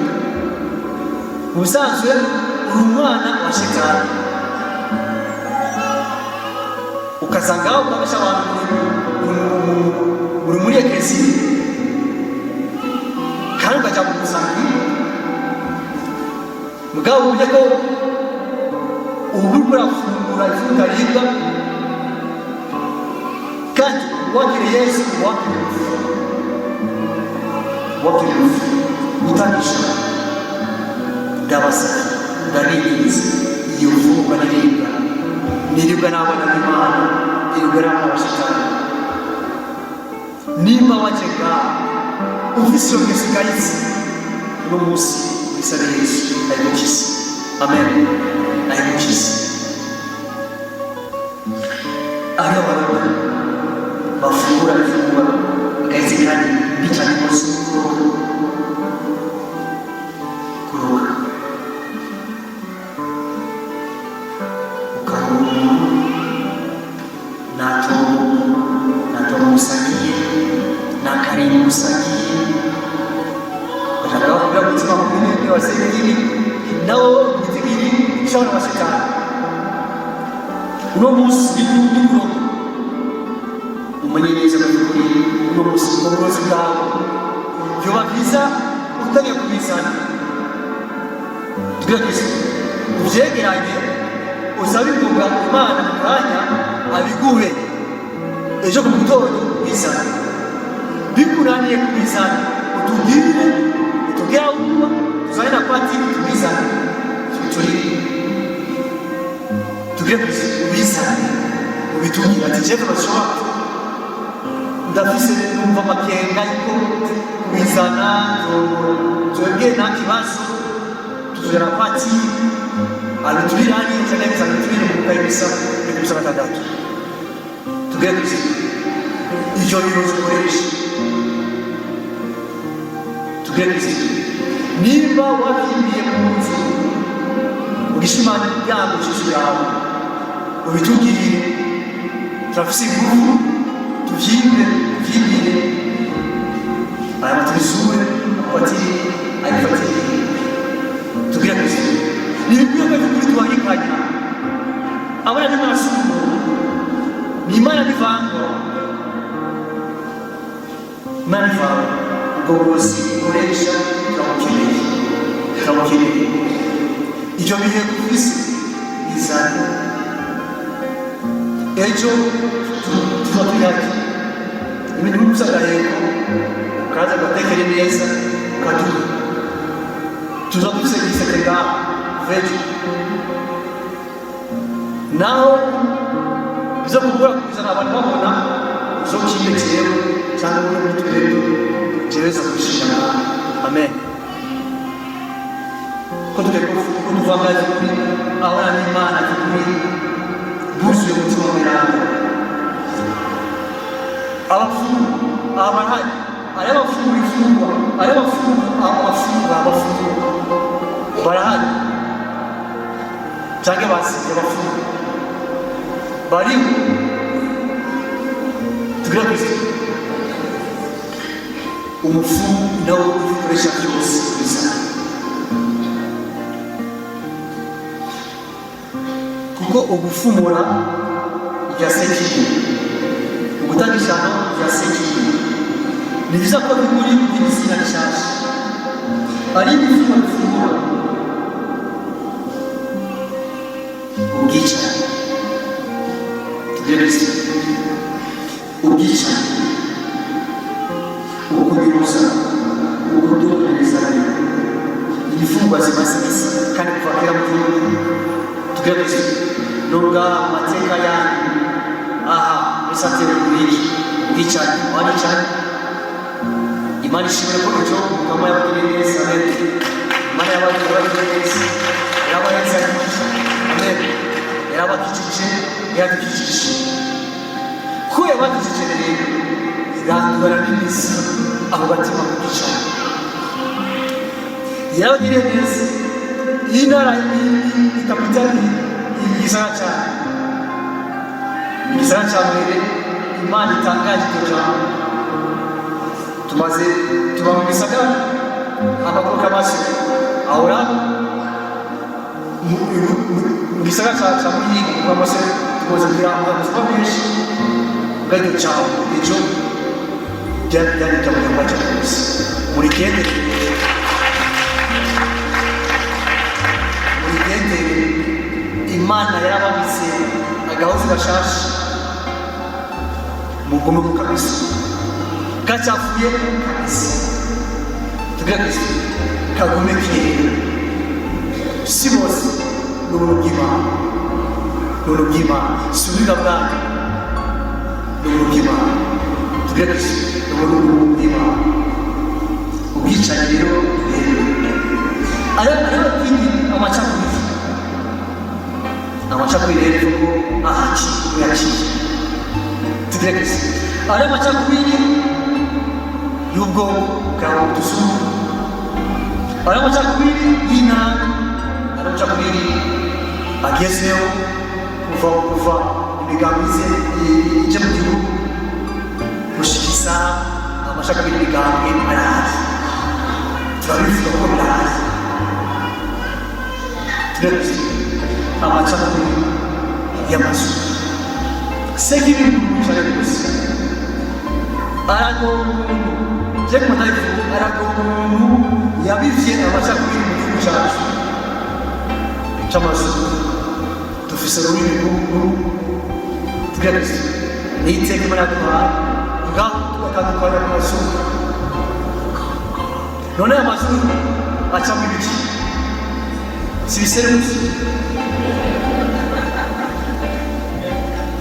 Mu bisanzwe uri umwana wa Shetani, ukasanga ukabesha abantu uri muri eklesiya, kandi ukajya mu musangi. Mugabo uburyo ko ubu uriko urafungura ifu utaribwa, kandi wakiriye Yesu, wakiriye urupfu, wakiriye urupfu. Gutangisha, ndabasaba, ndabinginze, iyo mfungurwa niribwa, niribwa n'abana b'Imana, iribwa n'abana ba Shetani. Nimba waje ngaha ufise iyo ngeso igayitse, uno munsi wisabe Yesu ayigukize. Amen, ayigukize. Hariho abantu bafungura ifunguro bagahita, kandi mbi cyane rwose, kuroga, kuroga, ukaroga umuntu nta tongo, nta tongo musangiye, nta karere musangiye. Bashaka bakubwira umutima mubi wase ibi nawo igiti cy'abana ba Shetani. Uno munsi ni kuroga. Umenye neza ko by'ukuri uno munsi uburozi bwawe, byoba byiza utangiye kubizana. Tugerageze ubyegeranye, usabe ingoga Imana mu kanya abiguhe, ejo ku gitondo bizane. Bikunaniye kubizana, utubwire, utubwire aho uba, tuzane na patiri tubizane, tubituriye. Tugire ubizane, ubitubwire ati jewe bashobora, ndafise, numva amakenga yuko kubizana twebwe nta kibazo, tuzojana pati abiturire hariya canke bizana biturire mu kayibisa ibisa gatandatu. Tugire ivyo birozi ukoresha. Tugire nimba wavyimbiye mu nzu ugishimangira cy'inzu yawe, ubitubwire. Turafise ingufu, tuvyimbe, tuvyimbire aya matubisure, afatire, ayifatire. Tugire ntibikwiye ko by'ukuri tubangikanya. Abana n'Imana si umuntu, ni Imana ntivangwa, Imana ntivangwa. Ubwo burozi ukoresha turabukeneye, turabukeneye. Ibyo bihe ufise bizane, ejo tuba tuyaki ibintu bibuza agaheko, ukaza ugatekere neza, ukaduha, tuza dufise igiseke ngaho vejo. Naho biza kugora kuzana abantu babona, uzokinde jewe cyangwa uri muri twebwe, jewe za kubishinga nawe. Amen. Ko tugiye ko tuvanga by'ukuri ahora n'Imana by'ukuri buzuye umutima w'iranga. Abapfumu abarahari, ari abapfumu imfungwa, ari abapfumu, abafungwa, abapfumu barahari cyangwa basibye, abapfumu bariho. Tugira Kristo umupfumu nawe ukoresha byose bizana, kuko ugufumura bya sekibi, ugutanga ijambo bya sekibi. Ni byiza ko biguri izina rishasha, ari ibifumo bifungura ubwicanyi. Tugire ubwicanyi, ukunyuza, ukudonerezanya, imfungwa zimaze iminsi kandi kuva kera mu gihugu. Tugire nubwo amateka yanyu aha muri santere Ruyigi, ubwicanyi waricanye. Imana ishimwe ko ejo Mukama yabagiriye neza. Amen. Imana yabagiriye neza, yarabahezagije. Amen. Yarabakijije, yaradukijije. Ko yabakijije rero, irandura n'imizi abo batima ku bwicanyi. Yarabagiriye neza. Iyi ntara, iyi kapitali, igisagara cyane, igisagara cya mbere Imana itangaje iryo jambo. Tumaze tuba mu gisagara, amakuru k'amashyi ahora mu gisagara cya Muyinga. Tumaze kugira amasoko menshi bw'iryo jambo. Ejo byari iby'abanyarwanda cyane rwose. Murigendere, murigendere. Imana yarababitse agahozi gashasha, mugume mu kabisa kacafuye kabisa. Tugire Kristo kagume kera. Si bose, ni ubuntu bw'Imana, ni ubuntu bw'Imana, si ubuhinga bwanyu, ni ubuntu bw'Imana. Tugire Kristo ni ubuntu bw'Imana. Ubwicanyi rero rero ari amacakubiri, amacakubiri rero ko ahaci uyaciye. Tugire Kristo ari amacakubiri y'ubwoko bwa tuzungu, ari amacakubiri y'intara, ari amacakubiri agezweho kuva imigambi ize ije mu gihugu gushika isaha. Amacakubiri y'imigambi arahari, turabivuga ko birahari. Tugire Kristo amacakubiri y'amazu sekibi cyane rwose aragomba umuntu je kumatayifu, aragomba umuntu yabivye amacakubiri mu gihugu cyacu c'amazu. Dufise ururimi rw'u tugire Kristo ni iteka Imana yaduhaye, ngaho tugatandukanya ku mazuru. None aya mazuru acamo ibiki? Si ibiseruzi?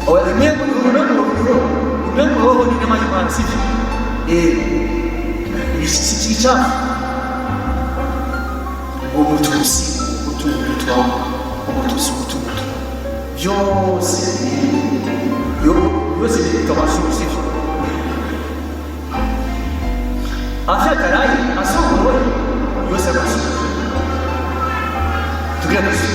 Oya, impwemu impwemu roho ni inema y'Imana, sivyo? Si icafu. Uwo mututsi, umuhutu, umutwa, umututsi, umuhutu, umutu, byose byose bifite amazuru, sivyo? Afyakaraye asongoye yose amazuru. Tugira tuzi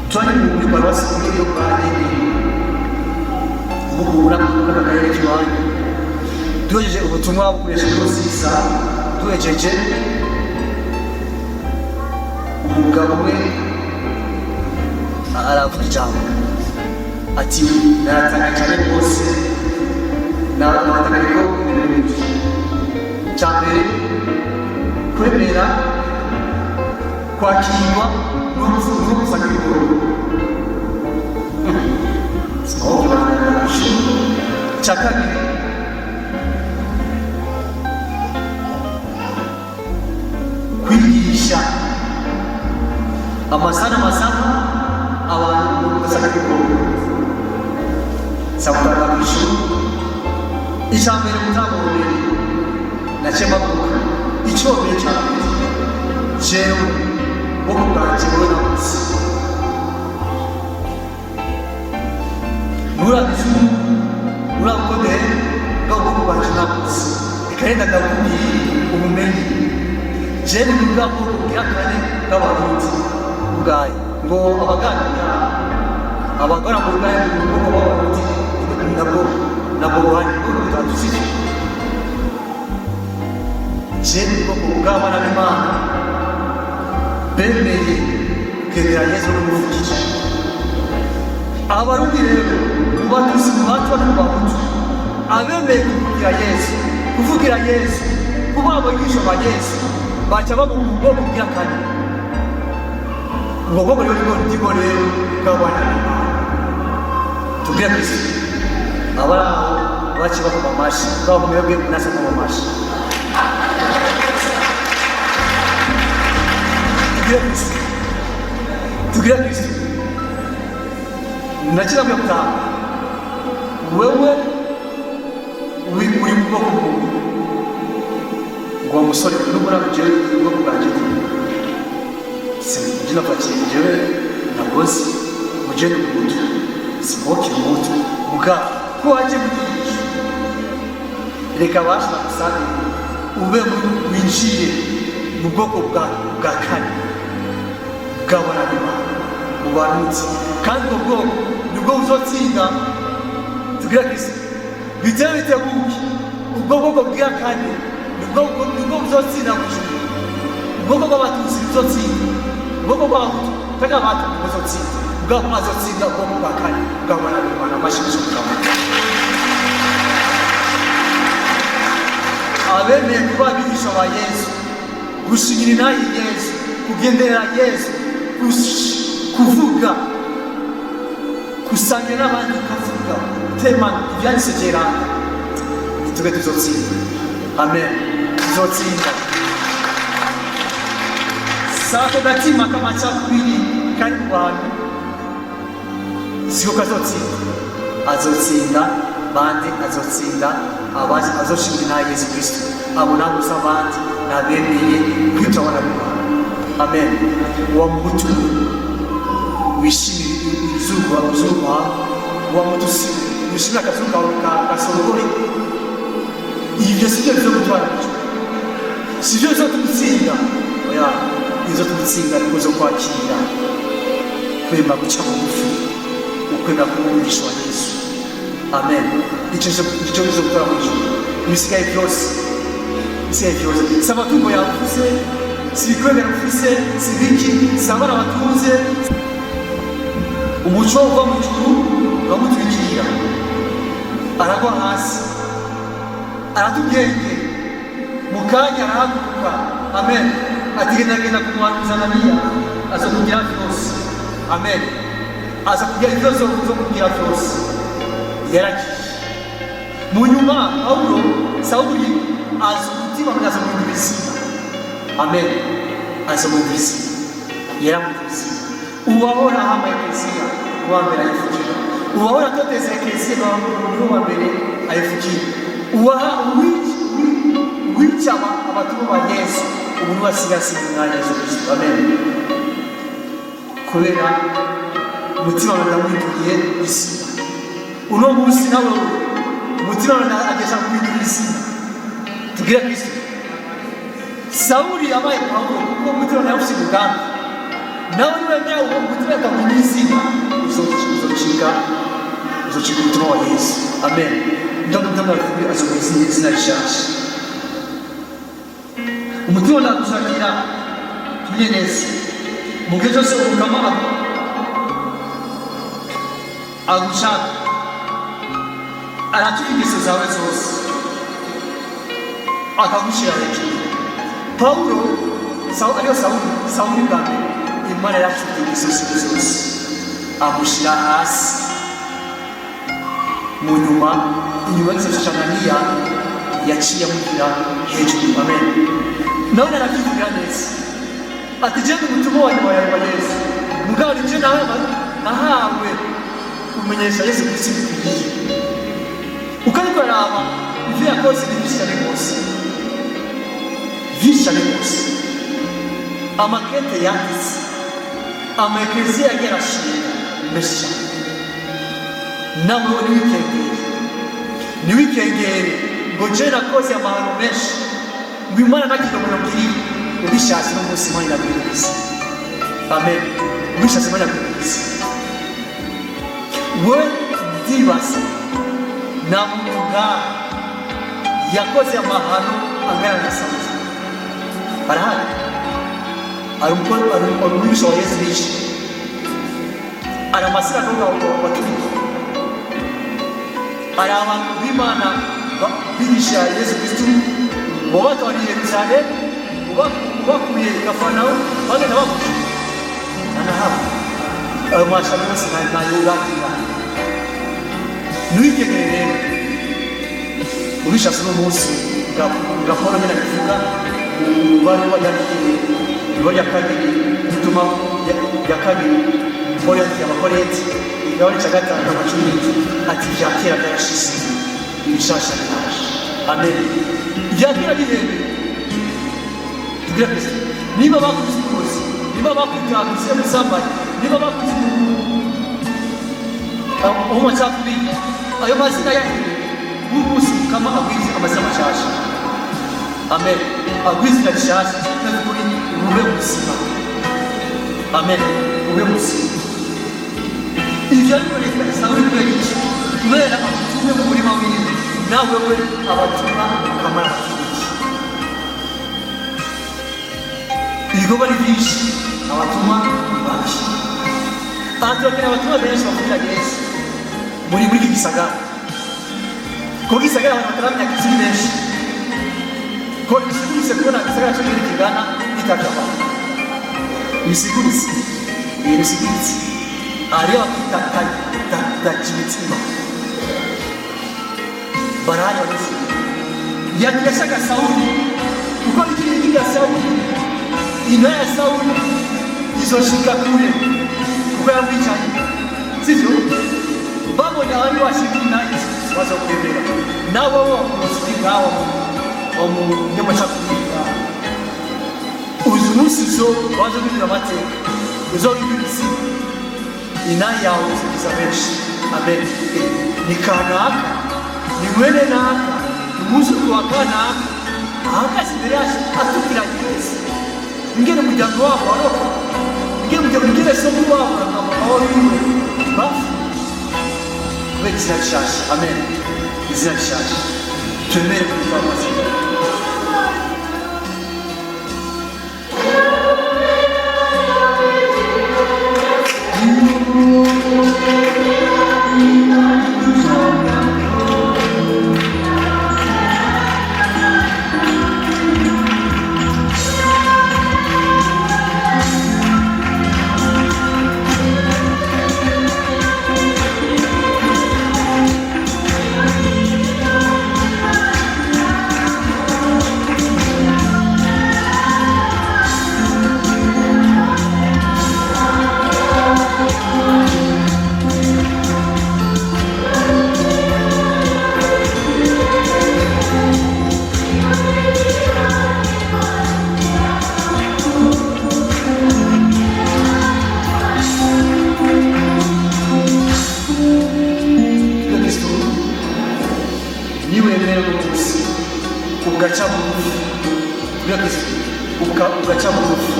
twari muri paruwasi imwe yo kwa Nyene mukura muri aka karere k'iwanyu. Duhejeje ubutumwa bukoresha nziza, duhejeje, umugabo umwe aravuga ijambo ati: "Naratanga cyane rwose, nabatanga ko ibintu bibiri. Cya mbere, kwemera kwakirwa n'urupfu n'igororwa. Cya kabiri, kwigisha amasaha n'amasaha abantu badasanga ibikorwa sakutanga ku ishuri. Icya mbere, gutanga ubumenyi." Naciye mpaguruka. Icyo mbere, cya mbere, jewe bwoko bwanjye, wowe nabuze nturaba izuru, nturaba uko ndeba, bwa bwoko bwanjye nabuze. Reka renda ndakubwiye ubumenyi. Jewe ni bwa bwoko bwa kane bw'Abarundi ubwayo ngo abaganira abagora mu bwayo mu bwoko bw'Abarundi nabwo nabwo buhari bwo butatu, sivyo? Jewe ni bwoko bw'abana b'Imana bemeye kwemera Yesu n'umuvugije. Abarundi rero, mu Batutsi, mu Batwa no mu Bahutu, abemeye kuvugira Yesu, kuvugira Yesu, kuba abigisha ba Yesu, baca baba mu bwoko bwa kane. Ubwo bwoko rero nibwo nibwo rero bw'abana b'Imana. Tubwire Kristo. Abari aho baciye bakoma amashi, baba mwebwe munase koma amashi. Tubwire Kristo, tubwire Kristo. Nakira 50, wewe uri mu bwoko bw'ubu ngo wa musore nubwo jewe ubwoko bwanjye njye napakiye, jewe nagozi muje ni umuhutu, simokira umuhutu muga ko waje kugisha, reka basha bagusange ube winjiye mu bwoko bwa kane bw'abana b'Imana mu Barundi, kandi ubwo bwoko nibwo buzotsinda. Tugira Kristo. Bitewe biteguke, ubwo bwoko bwa kane nibwo buzotsinda mu ijuru. Ubwoko bw'Abatutsi buzotsinda, ubwoko bw'Abahutu cyangwa Abatwa buzotsinda, ubwoko azotsinda ubwoko bwa kane bw'abana b'Imana. Amashyi y'umugabo. Abemeye kuba abigisha ba Yesu, gushingira inahi Yesu, kugenderera Yesu, kuvuga, gusangira n'abandi, ukavuga tema ibyanditse byeranda, nitwe tuzotsinda. Amen, tuzotsinda. Si ako gatima k'amacakubiri kari mu bantu siko kazotsinda. Azotsinda bande? Azotsinda abazi azoshinga inaha Yesu Kristo. Abo nabo si abandi, ni abemeye kwitwa abana b'Imana. Amen. Wa muhutu wishimira izuba uzuba, wa mutusi wishimira akazuba kawe gasongore, ibyo si byo bizogutwara mu ijuru, si byo bizotugutsinda. Oya, ibizotugutsinda ni zo kwakira kwema guca bugufi, ukwemera kuba umwigisha wa Yesu. Amen. Icyo nicyo bizogutwara mu ijuru. Ibisigaye byose, ibisigaye byose, si amatungo yavuze, si ibikwemera ufise, si ibiki, si abana batunze. Umuco uva mu ijuru uramutwikira, aragwa hasi, aratubwenge. Mu kanya arahaguruka. Amen. Ati: "Genda, genda kumuhanuza Ananiya, aza kugira vyose." Amen. Aza kugira ivyo zo kugira vyose. Yaragiye. Mu nyuma Pawulo, Sawuli, aza umutima, aza muhindura izina. Amen. Aza muhindura izina, yaramuhindura izina. Uwahora ahama ekleziya uwa mbere ayifukira, uwahora atoteza ekleziya niwe wa mbere ayifukira, uwaha uwica abatumwa ba Yesu ubu niwe asigasira umwanya Yesu Kristo. Amen. Kubera umutima wawe ndawuhinduriye izina. Uno munsi nawe umutima wawe ageza guhindura izina. Tugire Kristo. Sawuli yabaye Pawulo kuko umutima nawe ufite umugambi. Nawe niwemera uwo mutima akaguhindura izina, uzocika umutima wa Yesu. Amen. Ndamutama azoguha izina rishasha. Umutima ndagushakira tumenye neza mu gihe cyose umukama agushaka, aratuka ingeso zawe zose akagushyira hejuru. Pawulo ariyo Sawuli, Sawuli bwa mbere Imana yarafite ingeso ziwe zose amushyira hasi. Mu nyuma, inyuma y'igisasu cya Ananiya, yaciye amushyira hejuru. Amen. Nawe arabyivugira neza ati: "Jenda umutima wa nyuma yawe wa Yesu mugabo ni je nawe nahawe kumenyesha Yesu Kristo bikwiye." Uko ariko araba ivyo yakoze ni vyinshi cyane rwose, vyinshi cyane rwose. Amakete yanditse, amaekleziya yagiye arashinga ni menshi cyane. Nawe ntiwikengere, ntiwikengere ngo je nakoze amahano menshi, ngo Imana ntakidomoro ngiriye. Ubishatse n'umunsi Imana iraguhinduriza. Amen. Ubishatse Imana iraguhinduriza. We ndibaza nta muntu ngaha yakoze amahano angana na Sawuli. Arahari? Ari umwigisha wa Yesu bishe, ari amasinagoga watwika, hari abantu b'Imana bigisha Yesu Kristu ngo batwariye Yerusalemu, ubakuye Kafarnawumu, bagenda baguca anahawe. Ayo mashami yose nayo urakira. Ntiwikegere rero. Ubishatse uno munsi nga Pawulo nyine abivuga mu baruwa yandikiye, ibaruwa ya kabiri gutuma ya kabiri Pawulo yandikiye Abakorenti, igabane cya 5 amacumi, ati: "Ibya kera byarashize, ibishasha biraje." Amen. Ibya kera bihembe. Tubwire Kristo. Niba bakubise umurozi, niba bakubise umusambanyi, niba bakubise uwo macakubiri, ayo mazina yaherewe umunsi mukama agwize amazina mashasha. Amen. Agwize izina rishasha kandi kuri ube muzima. Amen. Ube muzima. Ivyo ariko reka Sawuli kubera iki? Kubera amutumye mu murima wiwe. Nawe we abatuma kamara bakibiki. Ibikorwa ni byinshi, abatuma ni bake. Aha turakeneye abatuma benshi bavugira Yesu muri iki gisagara, kuko gisagara abantu bataramenya Kristo ni benshi. Ko bisiguritse kubona igisagara cyo nyine kingana gitaka abantu, bisiguritse, bisiguritse. Hariyo abakitataje imitima, barahari bameze yashaka Sawuli, kuko ikindi ya Sawuli, ino ya Sawuli izoshika kure kuko yamwicaye, sivyo? Babonye abandi bashika inayi bazokwemera. Nawe wo ngawo wa munyamacakubiri ngaho, uzi umunsi uzo waje guhindura amateka, uzohindura isi, inayi yawe uzokiza benshi. Amen. Ni kanaka, ni mwene naka, ni umwuzukuru wa kanaka ahagaze imbere yacu atubwira Yesu, ingene umuryango wabo warokoka, ingene umuryango, ingene sokuru wabo na mama wiwe bapfa kubera izina rishasha. Amen. Izina rishasha, twemere kwitwa amazina. Ugaca bugufi. Tubwire Kristo, ugaca bugufi.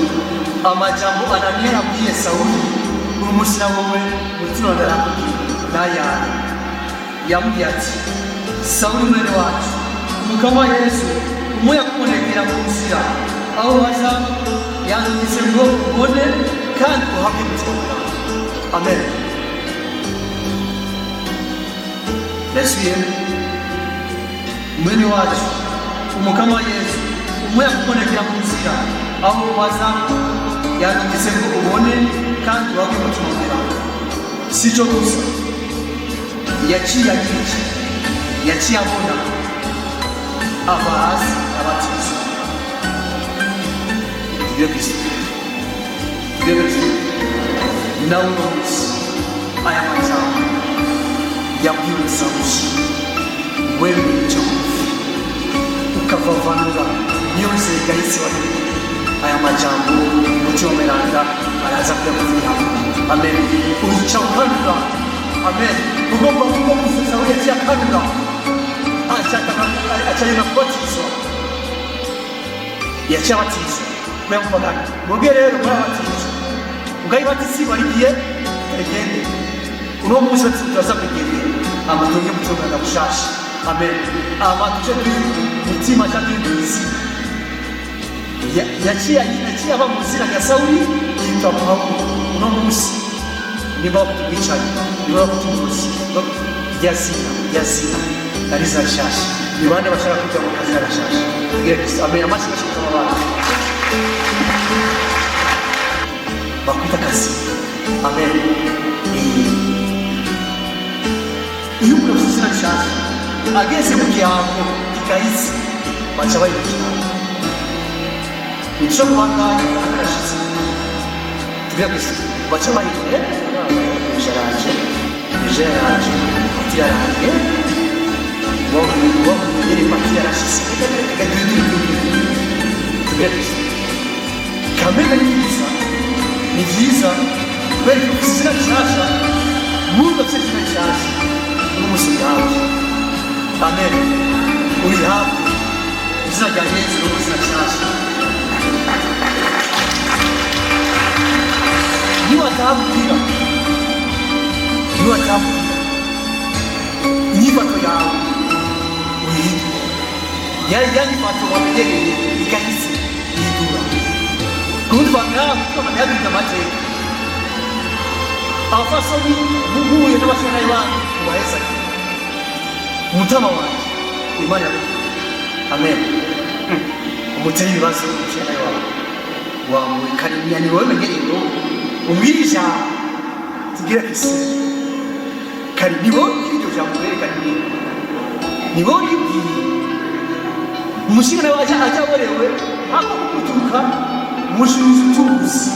Amajambo Ananiya yabwiye Sawuli, uyu munsi na wowe mutima ndarakubwira n'ayawe. Yamubwiye ati: "Sawuli mwene wacu, Umukama Yesu umwe yakubonekera mu nzira aho waza yanditse ngo ubone kandi uhabwe umutima wawe." Amen. Ndasubiye: "Mwene wacu, Umukama Yesu umwe yakubonekera mu nzira aho waza yanditse ngo ubone kandi uhabwe umutima wawe." Si cyo gusa. Yaciye agira iki? Yaciye abona, ava hasi, abatizwa. Tubwire Kristo, tubwire Kristo. Nawe uno munsi aya majambo yabwiwe Sawuli, wewe uca bugufi ukavavanura niyo nzira igayitse wahebye, aya majambo Umutima Mweranda araza kuyakubwiramo. Amen. Uca ukanura. Amen. Ugomba kuba Sawuli yaciye akanura, acayena kubatizwa. Yaciye abatizwa kuyamuvuga. Mwebwe rero murabatizwa, mugayibatisiba rigiye rigende. Uno munsi turaza kugendera amatonge Mutima Mweranda bushasha. Amen. Ama tuje mutima aca duhindura. Yaciye aba mu zina rya Sawuli, yitwa Pawulo. Uno munsi niba bafite ubwicanyi, niba bafite uburozi, rya zina, rya zina ari izina rishasha. Ni bande bashaka kujya mu kazina gashasha? Tubwire Kristo. Amen. Amashyi menshi ku bana bakwita akazi. Amen. Iyo umuntu afite izina rishasha, ageze mu kirango kigayitse, baca bayibukira. Nicyo kubandanya akarashitse. Tubwire Kristo. Baca bayibukira. Ejo ejo yaraje, pati yaraje, wowe pati yarashitse. Reka tubwire Kristo. Kamere ni byiza, ni byiza kubera ko ufite izina rishasha. Muntu afite izina rishasha, uno munsi urihabwe. Amen. Urihabwe izina rya Yesu, ni izina rishasha. Niwatabwira, niwatabwira, inyifato yawe uyihindura. Ya nyifato wamenyereye igahise, ihindura. Kundi bangana kuko banayabwira amateka. Abafasoni muhuye n'abashonayi banyu, mubaheza umutima wanjye Imana yaguha. Amen. Umuteye ibibazo umushonayi wawe, wawe karimiya, ni wowe menyereye ngo umbwire ijambo. Tubwire Kristo. Kari ni wowe ubwira iryo jambo werekana, ni wowe uribwiye. Umushinga nawe ajya aborewe aho kugutuka, umushinga utuzi,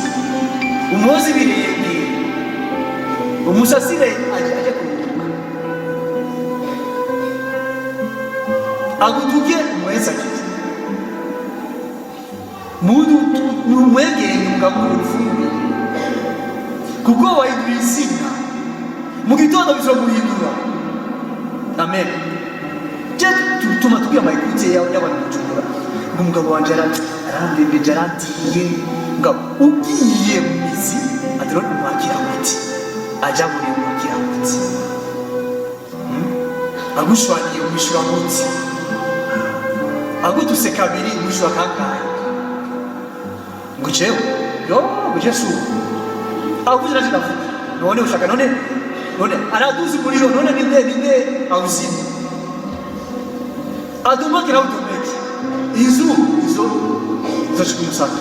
umuzi ibirenge, umusasire ajya kuruhuka, agutuke, umuhezagire. Mwegere mugabure ufungure, kuko wahindura izina mu gitondo bizoguhindura. Amen. Je tuma tubwira amayikute y'abantu Bujumbura ngo umugabo wanje arandembeje, arandiye. Mugabo ugiye mu mizi ati none umwakira gute? Aja muri umwakira gute? Agushwaniye umwishura gute? Agutuse kabiri umwishura kangahe? Ngo jewe yo, ngo Jesu avuze naje ndavuga. None ushaka none araduza umuriro, none ninde awuzimya? Adomake nawe udomeke, inzu izo izoshika umusaka.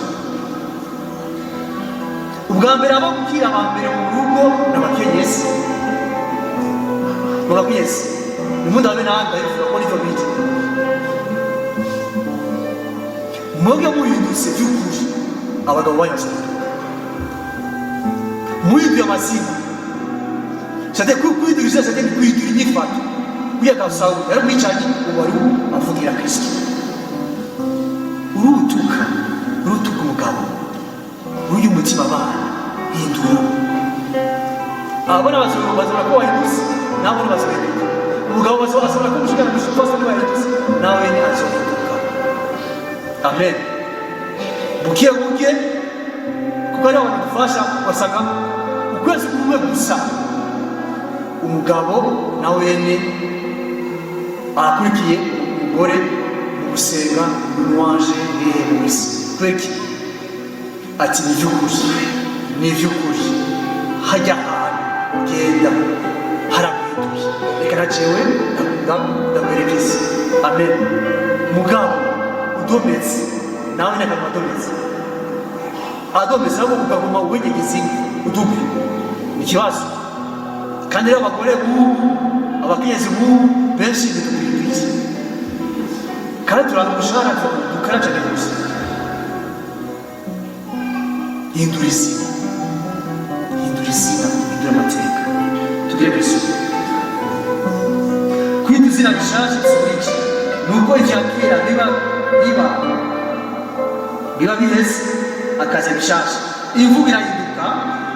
Ubwa mbere ababwira aba mbere mu rugo ni abakenyezi. Mu bakenyezi nimundabe nange ndabivuga ko nivyo biri. Mwebwe muhindutse by'ukuri, abagabo banyu bazohinduka. Muhinduye amazina, c'est-à-dire kwihindura izina, c'est-à-dire kwihindura inyifato. Kuriya Sawuli yari umwicanyi, ubu ari avugira Kristo. Urutuka, urutuka umugabo, urya umutima abana, hindura. Abana bazobona ko wahindutse, nabo bazohinduka. Umugabo azobona ko umushikana umushikana wahindutse, nawe azohinduka. Amen. Buke buke, kuko ari abantu dufasha, ugasanga ukwezi kumwe gusa umugabo na wene arakurikiye umugore mu gusenga, mu louange, hehe mu isi. Kweki ati: "Ni iby'ukuri, ni iby'ukuri, hajya ahantu ugenda haraguhinduye, reka na jewe ndakwerekeza." Amen. Mugabo udometse nawe nyakaguma adometse, adometse nabwo ukaguma uwinyegeza inka udugwi, ni ikibazo. Kandi rero abagore b'ubu, abakenyezi b'ubu benshi bidukwiriye, kandi turanga umushahara dukora cyane gusa. Hindura izina, hindura izina, hindura amateka. Tugire ku isuku. Kwita izina rishasha bisigura iki? Ni uko ibya kera biba biheze, akaza bishasha. Imvugo irahinduka,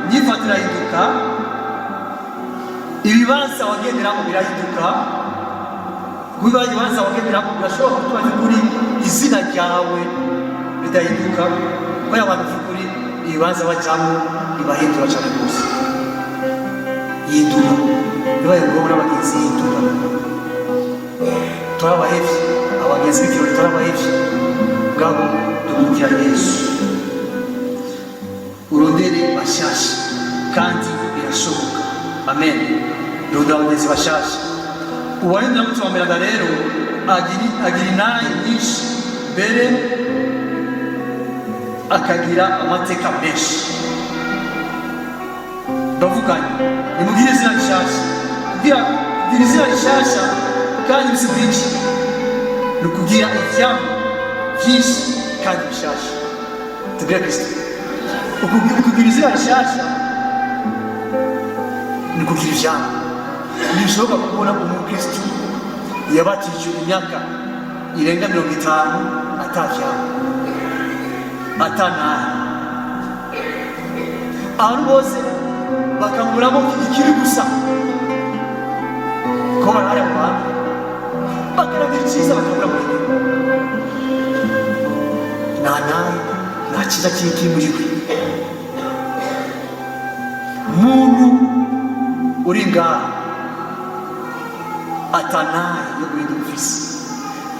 imyifatire irahinduka, ibibanza wagenderamo birahinduka. Kuba ibibanza wagenderamo birashobora gutuma by'ukuri izina ryawe ridahinduka, kuko abantu by'ukuri ibibanza bajyamo bibahindura cyane rwose. Hindura, bibaye ngombwa n'abagenzi hindura. Turabahevye abagenzi b'ikirori, turabahevye ngabo, dukurikira Yesu. Urondere bashasha, kandi birashoboka. Amen. Rondera abagenzi bashasha. Uwahindura mutima mweranda rero agira inayi nyinshi, mbere akagira amateka menshi. Ndavuganye, nimugire izina rishasha. Kugira izina rishasha kandi bisigura iki? Ni ukugira ivyamwa vyinshi kandi bishasha. Tubwire Kristo. Ukugira izina rishasha ni ukugira ivyamwa. Ntibishoboka kubona umukristu yabatijwe imyaka irenga 50 atavyamwa, atanahe, abantu bose bakamuramo ikibi gusa, ko barahari mu bantu bakaragira icyiza, bakabura muri we nta nawe, nta cyiza kiri kiri muri we. Muntu uri ngaha atanaye yo guhinduka ufise,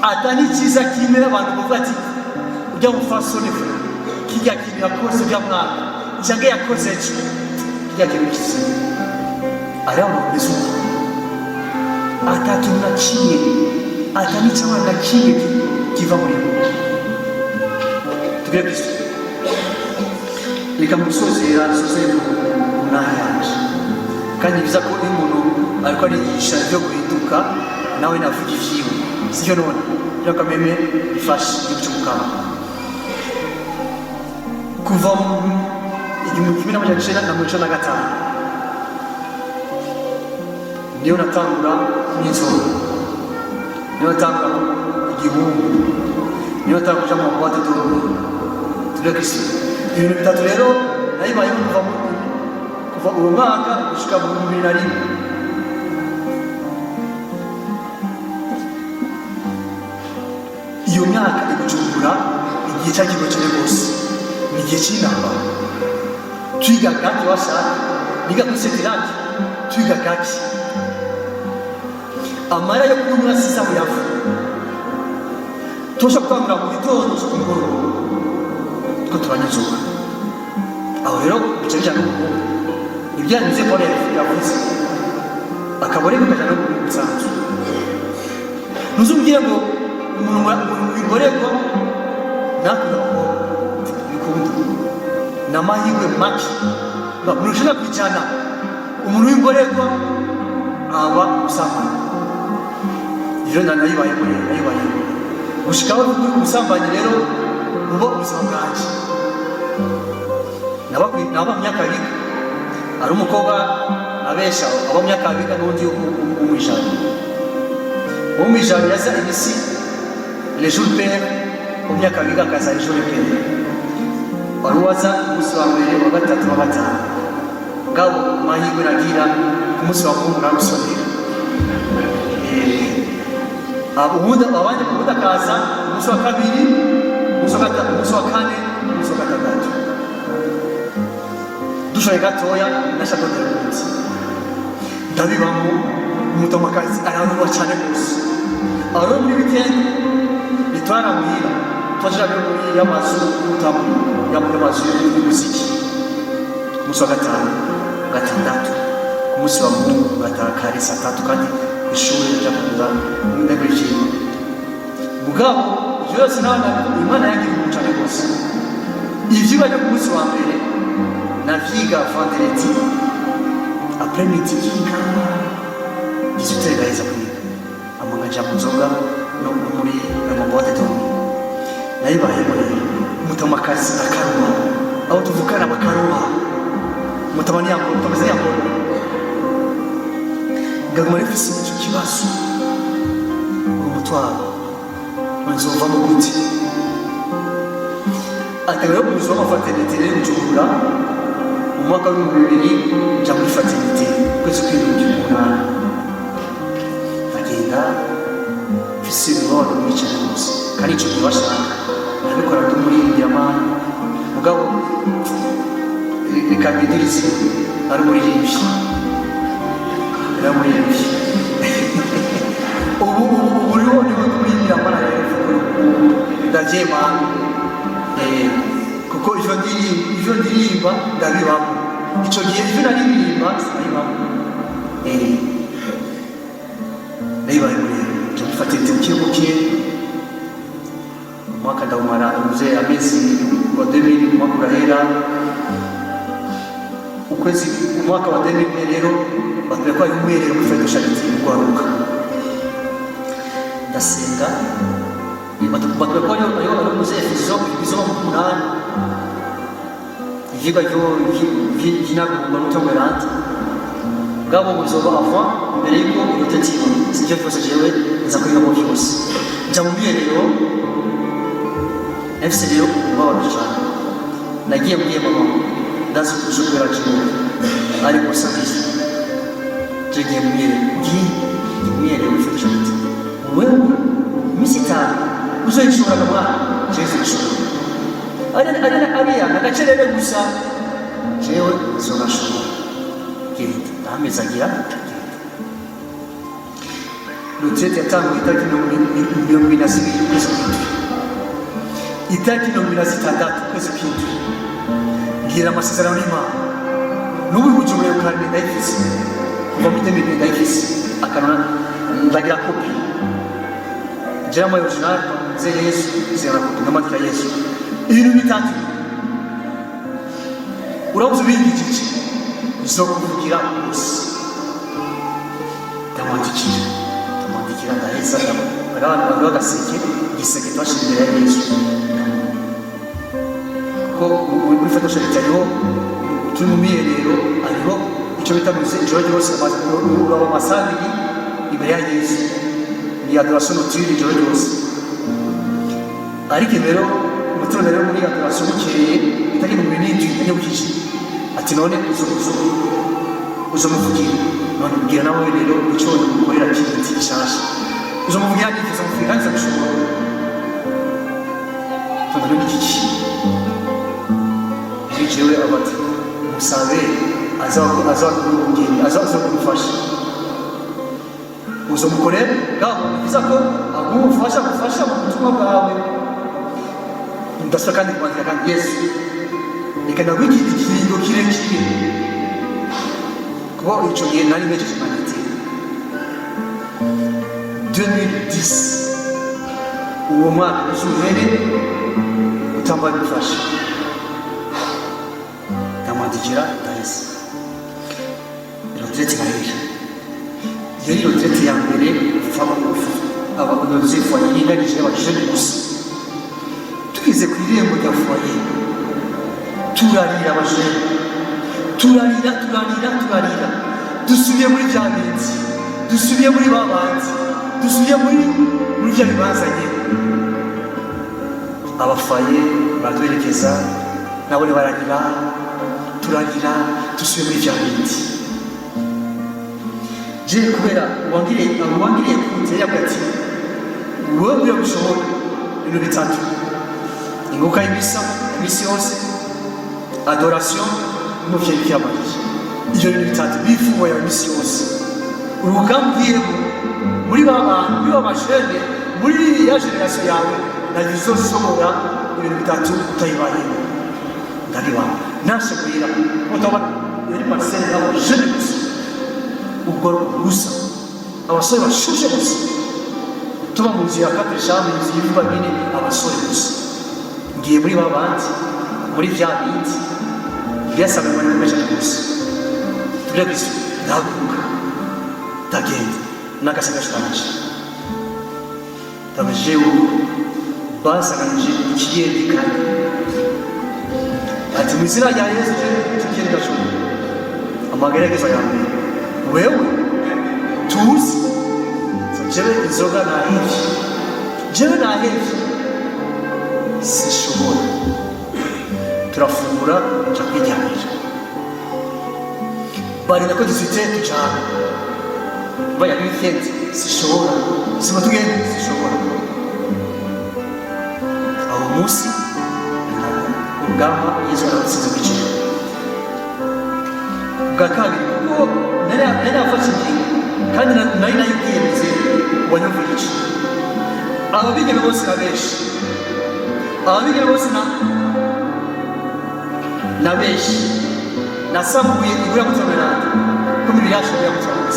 ata n'icyiza kimwe abantu bavuga ati: "Ujya mufasoni fe, kirya kintu yakoze ujya mwaka cyangwa yakoze ejo, kirya kintu kizima." Ariho abantu bameze uko, ata kintu na kimwe, ata n'icyama na kimwe kiva muri bo. Tubwire Kristo. Reka musozera, nsozere mu naha yanje. Kandi ni byiza ko iyo umuntu ariko arigisha ibyo guhinduka, nawe navuga ivyiwe, sivyo? None rero kameme bifashe igihugu cy'umukama kuva mu 1995 niyo natangura n'inzoga, niyo natangura igihungu, niyo natangura kuja mu boîte de nuit. Turi Kristo. Ibintu bitatu rero nayibayeho kuva uwo mwaka gushika mu 2001. Iyo myaka i Bujumbura, igihe cyari kigoye cyane rwose, ni igihe cy'intambara. Twiga gake, washaka niga kuri setiraki, twiga gake, amara yo kunywa sisa muyavu. Tosha gutangura mu gitondo gushika ku mugoroba two turanywa inzoga. Aho rero bica bijana n'ubukungu, ibyo Paul yavuze, akaba rero kajana no busanzwe. Ntuzubwire ngo umuntu w'imborerwa ntakunda abakobwa, bikunda ni amahirwe make. 90% umuntu w'imborerwa aba ubusambanyi. Rero nayibayemo, rero nayibayemo gushikaho ubusambanyi rero buba ubuzima bwanjye. Naba mu Nyakabiga, ari umukobwa abesha aba mu Nyakabiga n'undi wo mw'ijana. Uwo mw'ijana yaza imisi les jours pairs, wo mu Nyakabiga akaza les jours pairs. Wari waza umunsi wa mbere, wa gatatu, wa gatanu. Ngabo amahirwe nagira, ku munsi wa Mungu narusonera. Ubundi abandi, ubundi akaza umunsi wa kabiri, umunsi wa gatatu. Umunsi wa gatanu, umunsi wa kane, umunsi wa gatandatu, dushoye gatoya nashakondera umunsi ndabibamo. Umutamakazi araruba cyane rwose. Aho rero muri weekend nitwara muhira, twajira muri y'amazu y'ubutamu, y'amazu y'umuziki. Ku munsi wa gatanu, gatandatu, ku munsi wa Mungu ngataha kare saa 3, kandi ishuri nja kuza ndagurikiye. Mugabo ivyo byose nabana Imana yagira umuntu cyane rwose. Ivyigwa byo ku munsi wa mbere navyiga vendredi après midi, yiga 18 gaheza kwiga, hama nkaja mu nzoga no muri no mu boîte de nuit. Nayibayemo rero. Umutamakazi akaruha, aho tuvukana bakaruha, umutama ntiyambona, umutamakazi ntiyambona. Ngaguma rifise icyo kibazo, umutwaro nzovamo gute? Ati rero umuzi w'ama fraternité rero Bujumbura, mu mwaka w'2000 nja muri fraternité, ukwezi kw'indwi umunani. Ndagenda mfise imibabaro myinshi cyane rwose, kandi ico gihe bashaka nabikora ndi umuririmbyi. Mugabo reka mbidirize, ari umuririmbyi, ari umuririmbyi. Ubu rero niho ndi umuririmbyi rero, ndavyemanga. Kuko ivyo ndirimba ndabibamo. Ico gihe ivyo naririmba sinabibamo. Nayibayemo rero, nja gufata buke buke. Umwaka ndawumara uze amezi wa 2000, umwaka urahera, ukwezi, umwaka wa 2000 rero batubwira ko hari umwiherero muri Foyer de Charité ugwaruka. Ndasenga, batubwira ko hariho muze izo izo mu munani, ivyigwa vy'inagurwa n'utomwerante bwabo buzoba avant, mbere yuko retraite iba. Sivyo vyose, jewe nza kwigamo vyose, nja mu mwiherero. Nafise rero umubabaro cane. Nagiye mbwiye mama, ndazi kuja kubera jewe, ariko sabizi tugiye mu mwiherero, ngiye mu mwiherero muri Foyer de Charité. Wewe iminsi 5 uzoyishobora mwana? Jewe nzoyishobora. Ariya nagacerere gusa, jewe nzogashobora. Genda, ndahamezagira, genda. Retraite yatanguye itariki 22 ukwezi kw'indwi. Itariki 26 ukwezi kw'indwi ngira amasezerano n'Imana. N'ubu Bujumbura yo kandi ndayifise kuva muri 2000, ndayifise akanona, ndagira kopi jerama original nze Yesu zera kopi, ndamandikira Yesu ibintu bitatu: urabuze ubingijije, nzokuvugira gusa. Ndamwandikira, ndamwandikira, ndaheza. Abantu baduha agaseke, igiseke twashyira imbere ya Yesu, kuko muri Foyer de Charité hariho, turi mu mwiherero, hariho icyo bita muze ijoro ryose uraba amasaha 2 imbere ya Yesu, ni adoration nocturne ijoro ryose. Ariko rero umutima rero muri adoration bukeye itariki 27 yanyibukije ati: "None uzomuvugira? None mbwira nawe rero icyo ukorera kindi gishasha uzomuvugira n'iki? Uzomuvugira kandi nzabishobora." Tunda ni iki muri jewe? Abati musabe aza aza kumugeni, aza aza kumufasha, uzomukorera ngabo bivuze ko agufasha gufasha mu butumwa bwawe. Ndasaba kandi kwandika kandi: "Yesu, reka ndaguha ikiringo kirekire," kuko ico gihe nari mpejeje humanité 2010. Uwo mwaka uzuhere utambaye gufasha. Ndamwandikira, ndaheza, retraite irahera. Iyo ni retraite ya mbere abakozi foyer yinganije aba jeunes gusa. Tugeze ku irembo rya foyer turarira, aba jeunes turarira, turarira, turarira. Dusubiye muri bya bindi, dusubiye muri ba bandi, dusubiye muri bya bibanza nyine. Abafaye baraduherekeza, nabo bararira, turarira, dusubiye muri bya bindi. Je kubera uwangiriye kute, yavuga ati: "Wowe iyo bishobora ibintu bitatu." Inguka y'imisa iminsi yose, adoration n'umuvyeyi Bikira Mariya. Ivyo bintu bitatu bifubo yawe iminsi yose. Urugamba ugiyemo muri ba bantu, muri ba bajene, muri ya génération yawe, ntabwo uzoshobora ibintu bitatu utayibayemo. Ndabibana nashe muhira, mutabona yari parcelle y'aba jeunes gusa, ubwo gusa abasore bashushe gusa. Tuba mu nzu ya quatre chambres, inzu y'ivyumba bine, abasore gusa. Ngiye muri ba bandi, muri vya bindi byasabwe muri kumesha gusa. Tubwira Kristo, ndahaguruka, ndagenda n'agasengesho kanje, ndabajewe basanganije ikiyendikanye, ati: "Mu izina rya Yesu." Je tukiyenda cumi amagerageza ya mbere, wewe tuzi jewe inzoga nahevye, jewe nahevye, sishobora. Turafungura, nja kwiryamira, barinda ko dufite tujana baya weekend, sishobora, sima tugende, sishobora. Aho munsi urugamba Yesu aratsinze kwiciro bwa kabiri, kuko nari nafashe ingingo kandi nari nayibwiyemeze. Wanyumvirije ababigeme bose na benshi, ababigeme bose na benshi nasambuye igura mutomeranda ko imibiri yacu igura mutomeranda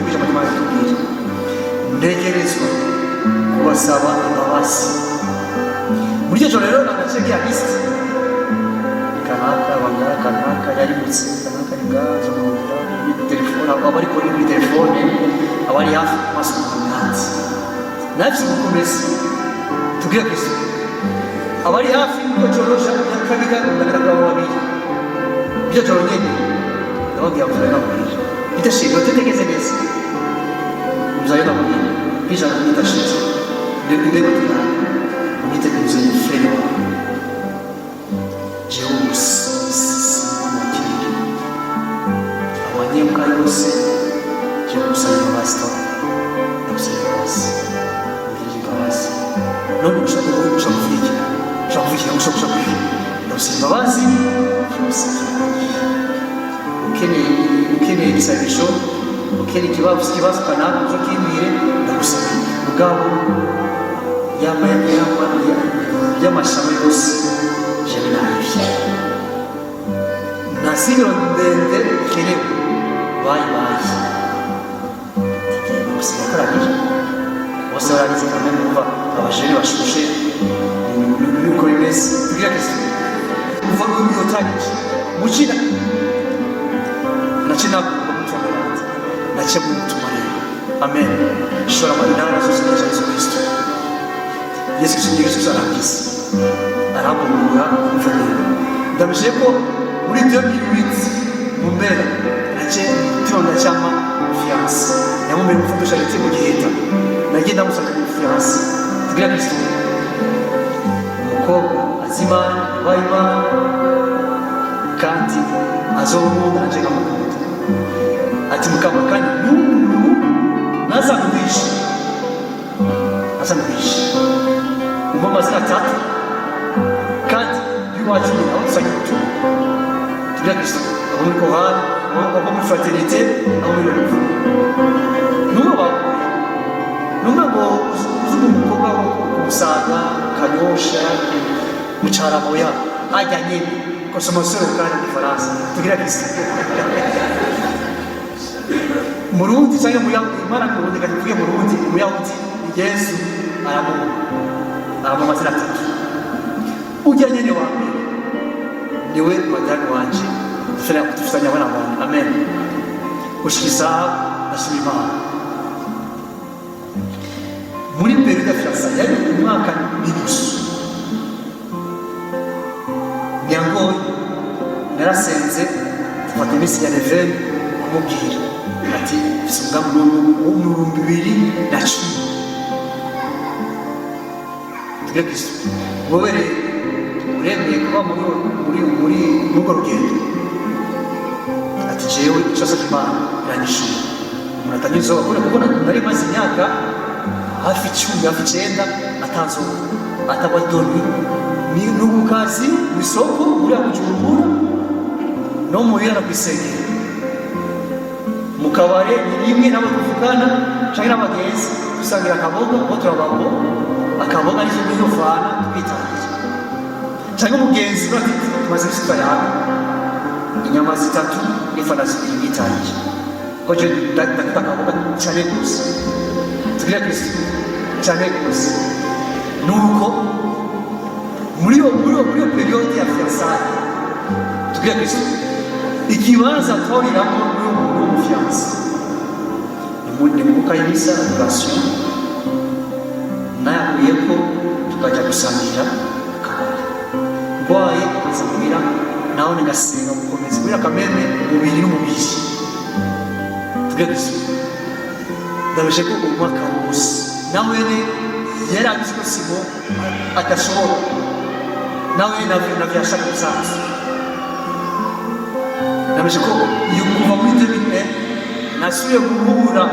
ijambo ry'Imana ritubwira. Ntegerezwa kubasaba imbabazi. Muri iryo joro rero nagace ka liste, kanaka banga, kanaka yarimutse, kanaka ari ngaha, nzamurondera telefone, abari kuri muri telefone, abari hafi ku maso mu nafise gukomeza. Tubwire Kristo abari hafi muri iryo joro kabika ndagara babiri. Iryo joro nyene ndababwira ngo ndababwira bidashimwe, tutegeze neza muzayo, ndamubwira bijana bidashitse ndego tuyana umwiteguze frère wawe. Jewe simwakira abanyembwa yose, je gusaba imbabazi, ndagusaba imbabazi, mbwira imbabazi. None ushaka ushaka kuvuga iki? Ushaka kuvuga iki? Ushaka kuvuga iki? Ndagusaba imbabazi byose. Ukeneye igisabisho, ukeneye ikibazo kanaka, uzo kimbwire, ndagusaba. Mugabo y'amashami yose jewe nahevye, nta siguro ndende ikenewe. Bayi bayi gusiga karangije bose baragize kamwe, numva abajene bashushe nuko bimeze. Tubwira Kristo kuva yotangije mukina nace nagomba mutomeranda, nace mutuma rero. Amen. Shora intara zose za Yesu Kristo. Yesu Kristo, Yesu Kristo arangiza arambumura mvunira. Ndamije ko muri 2008 mu mpera nace turonda cyama fiancé yamumeye umufoto charité mu giheta, nagiye ndamusanga mu fiancé. Tubwira Kristo umukobwa azi Imana, yubaha Imana, kandi azonkunda nanje nkamukunda. Ati mukama kandi n'ubu ntazaguhishe, ntazaguhishe, umpa amazina atatu kandi y'iwacu nyine aho dusangiye ubutumwa. Tubwira Kristo abo muri chorale, abo muri fraternité, abo muri renouveau, n'umwe bakuye n'umwe ngo uzi umukobwa wo ku Musaga, Kanyosha, Mucaramoya, ajya nyene consommation locale mu Gifaransa. Tugira Kristo Murundi cyangwa Muyahudi, Imana Murundi, kandi tuvuge Murundi, Muyahudi, Yesu aramuha amazina atatu. Ujya nyene wa mbere niwe madame wanje, dufitanye abana bane. Amen. Gushika isaha ndashima Imana. Muri période ya fiançailles yari umwaka n'inusu, ntiyangoye. Narasenze, dufata iminsi ya neuvaine kumubwira ati mfise umugambi mu 2010. Tugire Kristo wowe rero uremeye kuba muri urwo rugendo? Ati jewe icyo asabye Imana iranyishura. Umuntu atanywa inzoga kuko nari maze imyaka hafi 10, hafi 9 atanzoga, ataba doni. Ni ku kazi, mu isoko uriya Bujumbura, no muhira no kw'isengero, mu kabare ni rimwe nabo tuvugana canke n'abagenzi dusangira akaboga, kuko turababo akaboga nizo niyo fana twitangira, canke umugenzi bati tumaze imisi yawe inyama zitatu n'ifana zibiri bitangiye, ko je ndakunda akaboga cane gose. Tugire Kristo cane gose. Nuko muri iyo période ya fiançailles, tugire Kristo, ikibanza tworiramo n'uwo muntu w'umu fiancé ni mu kayimisa adoration, nayakuyeko tukajya gusangira akabari. Ndwaye nkaza muhira, naho ngasenga gukomeza kubera kameme umubiri n'umubiri. Tugire Kristo. Ndabeshe ko umwaka wose nawe yari abizi ko Simo adashobora, nawe navyo yashaka gusanza. Ndabeshe ko iyo kuva muri 2001 nasubiye guhura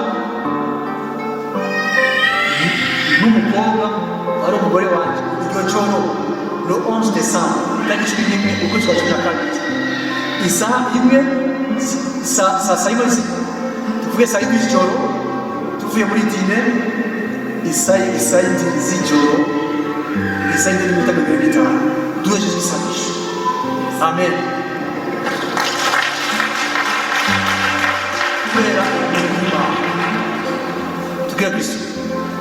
n'umukobwa ari umugore wanjye iryo joro, le 11 décembre, itariki 11 ukwezi kwa 12, isaha 1, saa 1, tuvuge saa 1 z'ijoro, tuvuye muri dîner, isaha 7 z'ijoro, isaha 7:25, duhejeje isanisho. Amen. Kubera ubuntu bw'Imana, tubwira Kristo,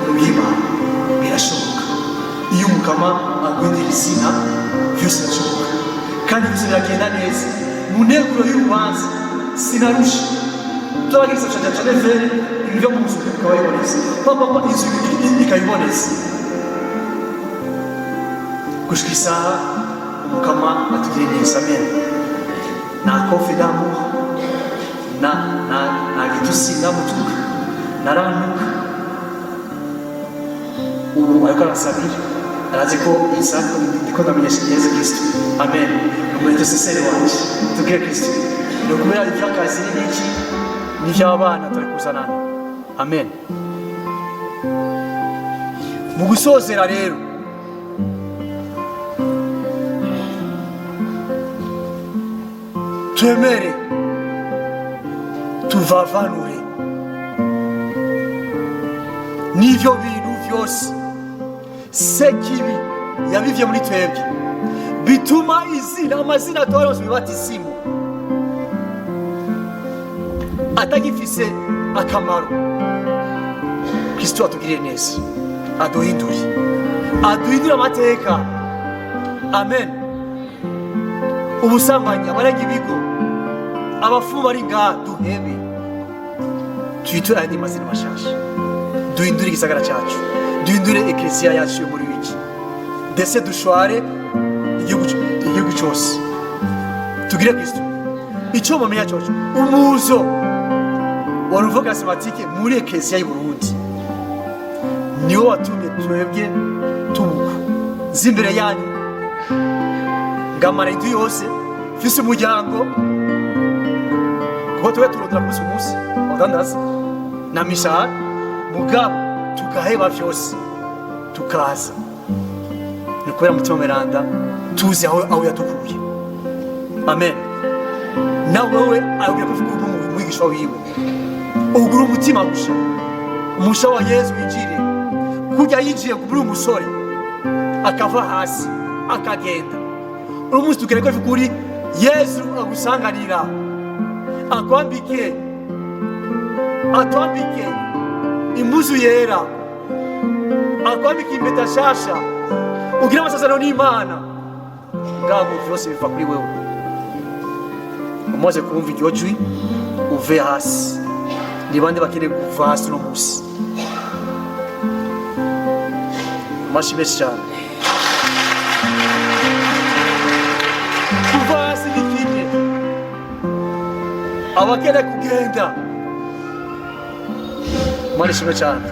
ubuntu bw'Imana birashoboka. Iyo Umukama agwindira izina, byose birashoboka kandi byose biragenda neza. Mu nteguro y'urubanza sinarusha, turagira cyane cyane vere ibyo mu nzu bikaba biboneza, papa inzu ikabiboneza gushika isaha. Umukama atugire neza. Amen. Nta kofi ndamuha, na gitusi ndamutuka, narantuka. Ubu ariko aransabira, arazi ko iyi saha ndiko ndamenyesha Yezu Kristo. Amen. Umu intercesseur wanje. Tubwire Kristo, ni ukubera iby'akazi n'ibiki n'iby'abana turi kuzanana. Amen. Mu gusozera rero, twemere tuvavanure n'ivyo bintu vyose Sekibi yabivye muri twebwe, bituma izina, amazina twaronse mu batisimu atagifise akamaro. Kristo atugirire neza, aduhindure, aduhindure amateka. Amen. Ubusambanyi, abarenga ibigo, abafu bari ngaha, duhebe, twitore ayandi mazina mashasha, duhindure igisagara cyacu, duhindure ekleziya yacu yo muri wiki, ndetse dushware igihugu cyose. Tugire Kristo. Icyo mumenya cyoco, umuzo wa Renouveau Charismatique muri ekleziya y'u Burundi niwo watumye twebwe tubuka z'imbere yanyu, ngamara indwi yose mfise umuryango, kuko tube turondera ku munsi ku munsi abadandaza na mishahara, mugabo tukaheba vyose tukaza. Ni kubera Mutima Mweranda tuzi aho yadukuye. Amen. Na wewe abwira ko ufite umwigisha wiwe, ugura umutima gusha umusha wa Yezu winjire, kurya yinjiye kuri uyu musore akava hasi akagenda. Uno munsi tugere ko kuri Yezu agusanganira, akwambike, atwambike impuzu yera, akwambike impeta shasha, ugire amasezerano n'Imana. Ngabo vyose biva kuri wewe. Umaze kumva iryo jwi, uve hasi. Ni bande bakeneye kuva hasi uno munsi? Amashi menshi cyane. Kuva hasi ni kimwe, abakeneye kugenda, Imana ishimwe cyane.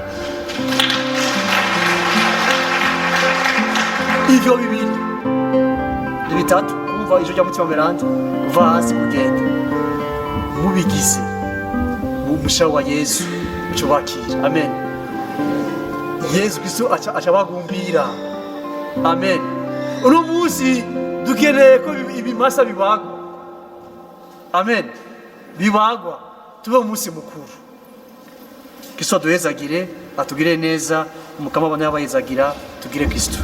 Ivyo bibiri ni bitatu: kumva ijwi rya Mutima Mweranda, kuva hasi, kugenda. Mubigize mu mushaho wa Yezu, muco bakira. Amen. Yezu Kristo aca abagumbira. Amen. Uno munsi dukeneye ko ibimasa bibagwa. Amen, bibagwa, tube umunsi mukuru. Kristo aduhezagire, atugire neza. Umukama abana yabahezagira. Tugire Kristo.